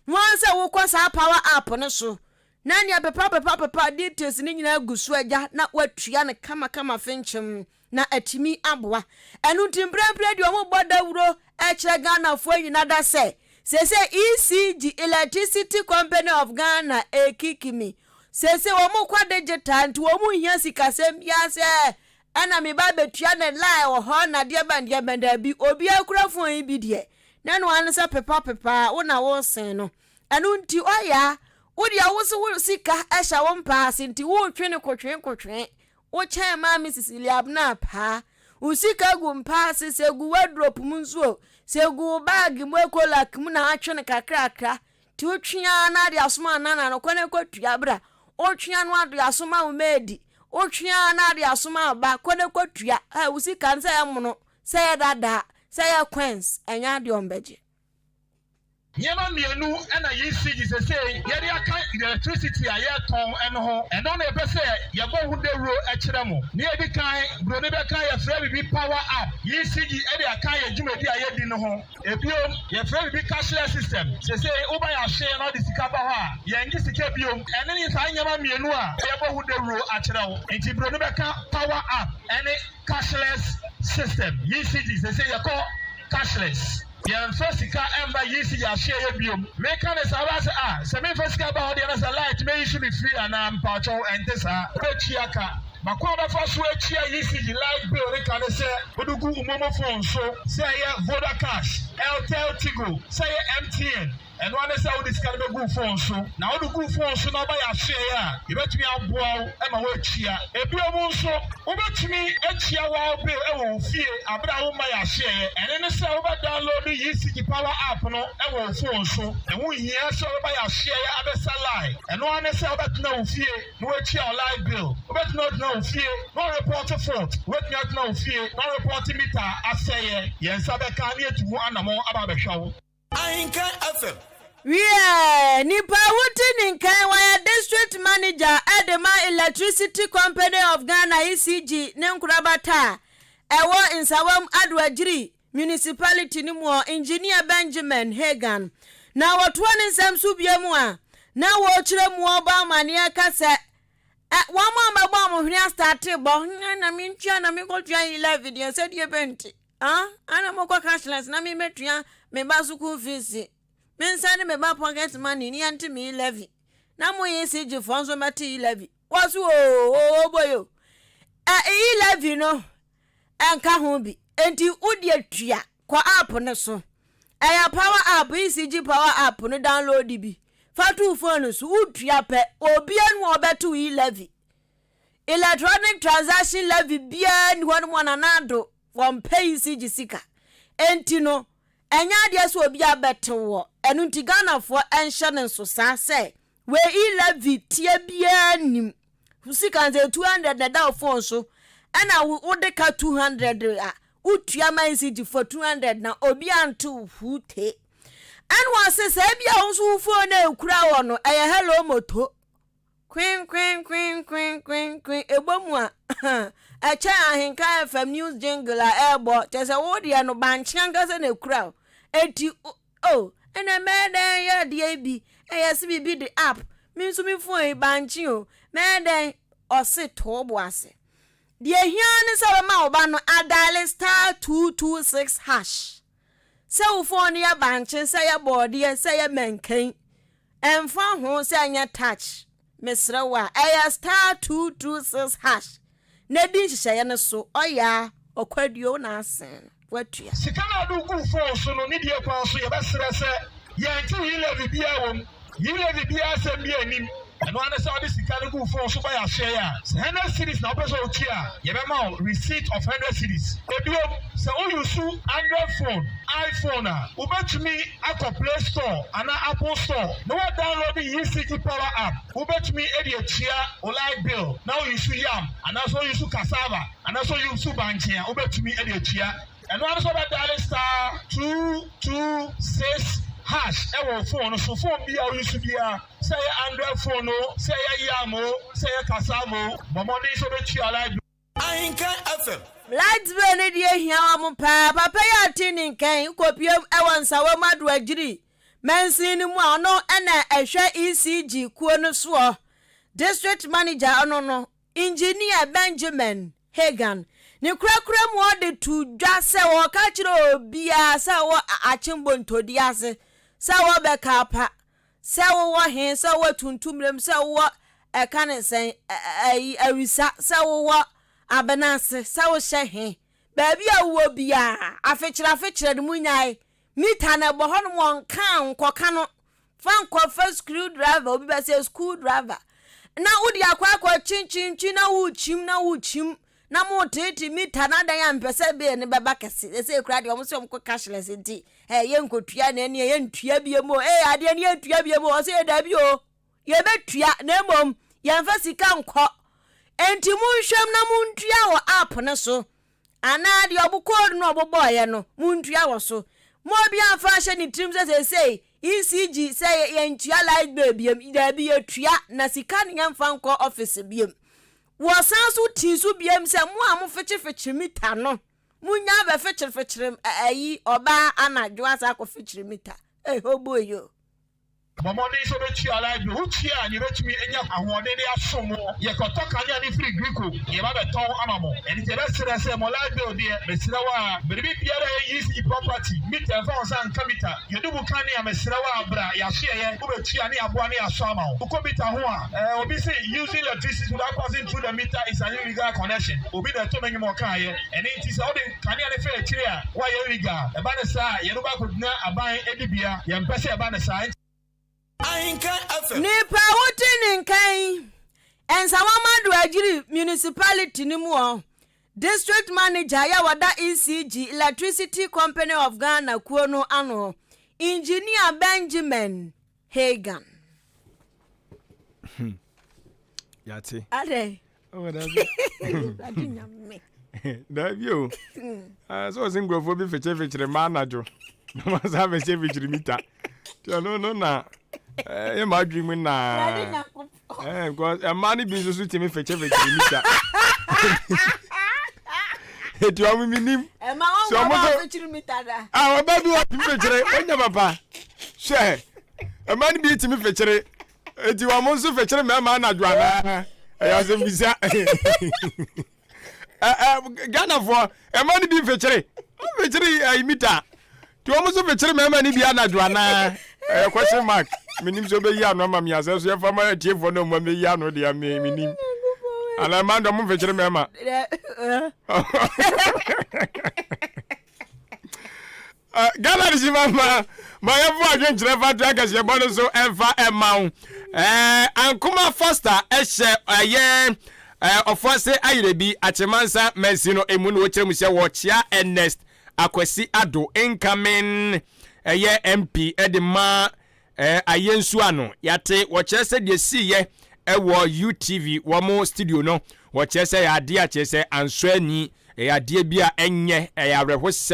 [SPEAKER 1] na wɔn sɛ wokɔ saa power app no so na nea pepa pepa pepa details no nyinaa gu so agya na watua no kamakama fenkyem na atumi aboa. Ɛno nti mprempren deɛ wɔn bɔ dawuro kyerɛ Ghanafoɔ nyina da sɛ seesei ECG, Electricity Company of Ghana, ekikimi. Seesei wɔn kɔ digital nti wɔn nhia sikasɛm biara sɛ Ɛna me ba bɛtua ne line wɔ hɔ na deɛ bɛn deɛ bɛn daabi obiara kura phone yi bi deɛ. Na ɛno ara ne sɛ pepa pepa a wo na wosen no. Ɛno nti ɔyaa, wo deɛ wo se wo sika hyɛ wo mpa ase nti wotwe no kotwee kotwee. Wokyɛn Maame Cecilia Abena paa. Wo sika gu mpa ase, sɛ egu wardrobe mu nso o, sɛ egu wo bag mu ekolak mu na atwe no kakrakra. Nti wotwe ara na ade asoma nana no kɔ na kɔtua bra. Wotwe ara na ade asoma wo maid. Wotwe ara na ade asoma wo ba kɔ na kɔtua. Ɛ wo sika no sɛ ɛmono, sɛ ɛyɛ dada, sɛ ɛyɛ coins, ɛnyɛ adeɛ ɔmbɛgye.
[SPEAKER 7] Nneɛma mmienu na ECG sesei yɛde aka electricity a yɛtɔn no ho. Ɛno na yɛpɛ sɛ yɛbɔ ho dawuro kyerɛ mo. Nea edi kan, Buroni bɛka yɛfrɛ biribi power up. ECG de aka yɛn dwumadi a yɛdi no ho. Ebio, yɛfrɛ biribi cashless system. Sesei woba yɛn ahyeɛ na wode sika ba hɔ a, yɛnnye sika bio. Ɛno ne saa nneɛma mmienu a yɛbɔ ho dawuro akyerɛ wo. Nti Buroni bɛka power up ne Cashless system, ECG, sesei yɛkɔ cashless. Yɛnfa sika mma ECG ahyeɛyɛ biom. Meka no saa wobɛka sɛ ah sɛ menfa sika ba hɔ deɛ na sɛ light mɛyi so me free anaa? Mpakyɛw ɛnte saa. Wobɛtua ka. Ma kwan a wobɛfa so atua ECG light bill no ka ne sɛ wode gu wo momo phone so, sɛ ɛyɛ Vodacash, Airtel Tigo, sɛ ɛyɛ MTN. Ɛno ara ne sɛ wode sika no bɛgu wo fon so, na wode gu wo fon so na woba yɛn asoɛeɛ a, yɛbɛtumi aboa wo ma woatua. Bio nso, wobɛtumi atua wo bill wɔ wo fie berɛ a womma yɛn asoɛeɛ. Ɛno ne sɛ wobɛ download ECG Power app no wɔ wo fon so. Ɛho nhia sɛ wobɛba yɛn asoɛeɛ abɛsa line. Ɛno ara ne sɛ wobɛtena wo fie na woatua wo light bill. Wobɛtumi atena wo fie na woarepɔɔte fault. Wobɛtumi atena wo fie na woarepɔɔte meter a asɛeɛ. Yɛn nsa bɛka na yɛatu ho anammɔn aba abɛhwɛ wo.
[SPEAKER 8] Ahenkan FM.
[SPEAKER 1] Wiɛ, nipa a wote ne nkan wɔyɛ District Manager de ma Electricity Company of Ghana, ECG, ne nkorabata a ɛwɔ Nsawam Adoagyiri Municipality no mu Engineer Benjamin Hagan. Na wɔtoa ne nsɛm so bio mu a, na wɔrekyerɛ mu ɔbɔ amaneɛ ka sɛ ɛ wɔn a wɔbɛbɔ wɔn hwene astate bɔ na mentua na menkɔtua yi levy deɛ sɛdeɛ bɛnti. Ah, ana mokɔ cashless na me mɛtua me ba sukuu fees, me nsa ne me ba pocket money ne yɛnte me levy, na mo ECG foɔ nso mɛte e levy. Wɔ so oo, oo boy o. Ɛ e levy no ɛnka ho bi, enti wo deɛ tua kɔ app no so. Ɛyɛ power app, ECG power app no download bi, fa to wo phone so, wotua pɛ, obia nu a ɔbɛte e levy. Electronic transaction levy biara nni hɔ nom a Nana Addo wɔmpɛ ECG sika. Enti no, ɛnyɛ adeɛ sɛ obi abɛtew wɔ. Ɛno nti Ghanafoɔ nhyɛ no nso saa sɛ wei e-levy tia biara nnim. Sika no sɛ 200 na ɛda wo phone so ɛna wode ka 200 a, wotua ma ECG foɔ 200 na obi antew huu tee. Ɛna wɔse sɛ ebia wo nso wo phone a ɛkura wɔ no ɛyɛ hello moto. Kwenkwenkwenkwenkwen ɛbɔ mu a, ɛkyɛn Ahenka FM news jingle a ɛrebɔ. Kyerɛ sɛ wo deɛ no, bankye ankasa na ɛkura wo. Enti, oh, ɛnna mɛyɛ dɛn yɛ adeɛ yi bi? Ɛyɛ se biribi de app. Me nso me phone yi, bankye o. Mɛyɛ dɛn? Ɔse to wo bo ase. Deɛ ɛhia ara ne sɛ wobɛma wo ba no adaale star 226 hash. Sɛ wo phone no yɛ bankye, sɛ ɛyɛ bɔɔdeɛ, sɛ ɛyɛ mankan, Ɛmfa ho sɛ ɛnyɛ touch, mesrɛ wo a, ɛyɛ star 226 hash na di nhyehyɛeɛ no so, ɔyaa, ɔkwaduo wo na asen no, woatua.
[SPEAKER 7] Sika no a wode guu phone so no ne die kwan so yɛbɛsrɛ sɛ yɛnte e-levy biara wɔ mu. E-levy biara asɛm biara nnim. Ɛno ara ne sɛ wode sika no gu phone so ba yɛn ahyeɛeɛ a, sɛ hundred cedis na wopɛ sɛ wotua a, yɛbɛma wo receipt of hundred cedis. Ebiom, sɛ wo use Android phone, iPhone a, wobɛtumi akɔ Play Store anaa Apple Store na woadownload ECG Power app. Wobɛtumi de atua wo light bill na wo use yam anaasɛ wo use cassava anaasɛ wo use bankye a, wobɛtumi de atua. Ɛno ara ne sɛ wobɛdiale star 226 hash wɔ wo phone no so, phone biara a wo use biara. Sɛ ɛyɛ Android phone o, sɛ ɛyɛ Yam o, sɛ ɛyɛ Kasam o, bɔ mmɔden sɛ wobɛtua light bill.
[SPEAKER 8] Ahenkan FM.
[SPEAKER 1] Light bill no deɛ hia wɔn paa. Papa yi a ɔte ne nkan kɔpue wɔ Nsawam Adoagyiri mansin no mu a ɔno na ɛhwɛ ECG kuo no soɔ, District Manager ɔno no, Engineer Benjamin Hagan ne korakora mu ɔde to dwa sɛ wɔka kyerɛ obiara sɛ wɔ Akyem Bontodi ase sɛ wɔbɛka apa sɛ wowɔ he, sɛ wowɔ Tuntumrem, sɛ wowɔ ɛka ne sɛn, ɛyi, Awisa, sɛ wowɔ Abenase, sɛ wohyɛ he, baabi a wowɔ biara, afekyerɛ afekyerɛ no munyae. Mita no ɛbɔ hɔnom ɔnka nkɔka no fa nkɔfa screw driver obi bɛ sɛ school driver na wode akɔ akɔ kyinkyinkyin na wokyim na wokyim na mo tete mita na adan a mpɛ sɛ bɛyɛ ne bɛba kɛse ɛsɛ ekura deɛ ɔmo sɛ ɔmo kɔ cashless nti ɛɛ yɛ nkotua na ɛne yɛ ntua bie mu ee adeɛ ne yɛ ntua bie mu ɔsɛ yɛ dabi o yɛbɛtua na mmom yɛmfa sika nkɔ nti monhwɛm na montua wɔ app no so anaa deɛ ɔbo code no ɔbobɔɔyɛ no montua wɔ so mo obi amfa ahyɛ ne tirim sɛ seesei ECG sɛ yɛntua light bill biem daabi yɛtua na sika ne yɛmfa nkɔ office biem. Wɔsan so tii so biem sɛ mo a mofekyefekye mita no munya bɛfekyerefekyere ayi ɔbaa anadwo asa akɔfekyere mita ɛhɔ boyo.
[SPEAKER 7] Bɔ mmɔden sɛ wobɛtua light bill. Wotua a, nea yɛbɛtumi anya ahoɔden de asom mo. Yɛkɔtɔ kanea no firi Greco na yɛba bɛtɔn ama mo. Ɛno nti yɛbɛsrɛ sɛ mo light bill deɛ, mesrɛ wo ara, biribi biara a ɛyɛ ECG property, meter, mfa wo nsa nka meter. Yɛdu mu kanea, mesrɛ wo ara bra, yɛasoɛeɛ, wobɛtua ne yɛaboa ne yɛasɔ ama wo. Wokɔ meter ho a, eh, obi se using electricity without passing through the meter is an illegal connection. Obi na ɛtɔ m'anwom a ɔkaeɛ. Ɛno nti sɛ wode kanea no fa akyire a, woayɛ illegal. Ɛba no saa a, yɛde wo bɛakɔgyina aban adibea. Yɛmpɛ sɛ ɛba no saa. Enti.
[SPEAKER 8] Ahenkan FM.
[SPEAKER 1] Nipa a wote ne nka yi, Nsawam Adoagyiri Municipality no mu hɔ, District Manager yɛ wɔda ECG, Electricity Company of Ghana kuo no ano, Engineer Benjamin Hagan.
[SPEAKER 2] Yate.
[SPEAKER 1] Adɛn?
[SPEAKER 2] Oh, dabi.
[SPEAKER 1] Awurade Nyame.
[SPEAKER 2] Dabi o. Ah, sɛ ɔse nkurɔfoɔ bi fekyerefekyere ma anadwo na ma saa bɛkyerefekyere mita. Nti ɔno no na ɛyɛ eh, m'adwene mu naa. Eh, because mmaa no bi nso so tumi fekyerefekyere mita. Eti ɔmo mi nim.
[SPEAKER 1] Ɛma wɔn
[SPEAKER 2] Sɛ ɔmo
[SPEAKER 1] bɔ
[SPEAKER 2] so
[SPEAKER 1] fekyere mita da.
[SPEAKER 2] Ah, ɔbaa bi wɔ tumi fekyere, ɔnya papa. Hwɛ, mmaa no bi tumi fekyere. Eti wɔn nso fekyere mmarima anadwo anaa? Ɛyɛ asɛm bisa. Ghanafoɔ mmaa no bi mfekyere mfekyere ɛyi mita nti wɔn nso fekyere mmarima no bi anadwo anaa? Ɛyɛ question mark. Menim sɛ ɔbɛyi ano ama me asɛ so yɛfa ma atiefoɔ no ɔmo mɛyi ano deɛ me menim. Anaa mmaa deɛ ɔmo mfekyere mmarima. Eh, Ghana de hyima ma ma yɛfo adwenkyerɛ fa to akɛseɛbɔ no so ɛmfa ɛma wo eh, Ankoma Foster ɛhyɛ ɛyɛ eh, ɔfoase ayerɛ bi Akyemansa mansi no emu na wɔkyerɛ mu sɛ wɔkyea Ernest Akwasi Addo incoming ɛyɛ MP ɛde ma eh, ayɛ nsu ano yɛate wɔkyerɛ sɛ deɛ siiɛ ɛwɔ UTV wɔn studio no wɔkyerɛ sɛ ɛyɛ adeɛ a kyerɛ sɛ ansɔ ani ɛyɛ adeɛ bi a ɛnyɛ ɛyɛ awerɛhosɛm.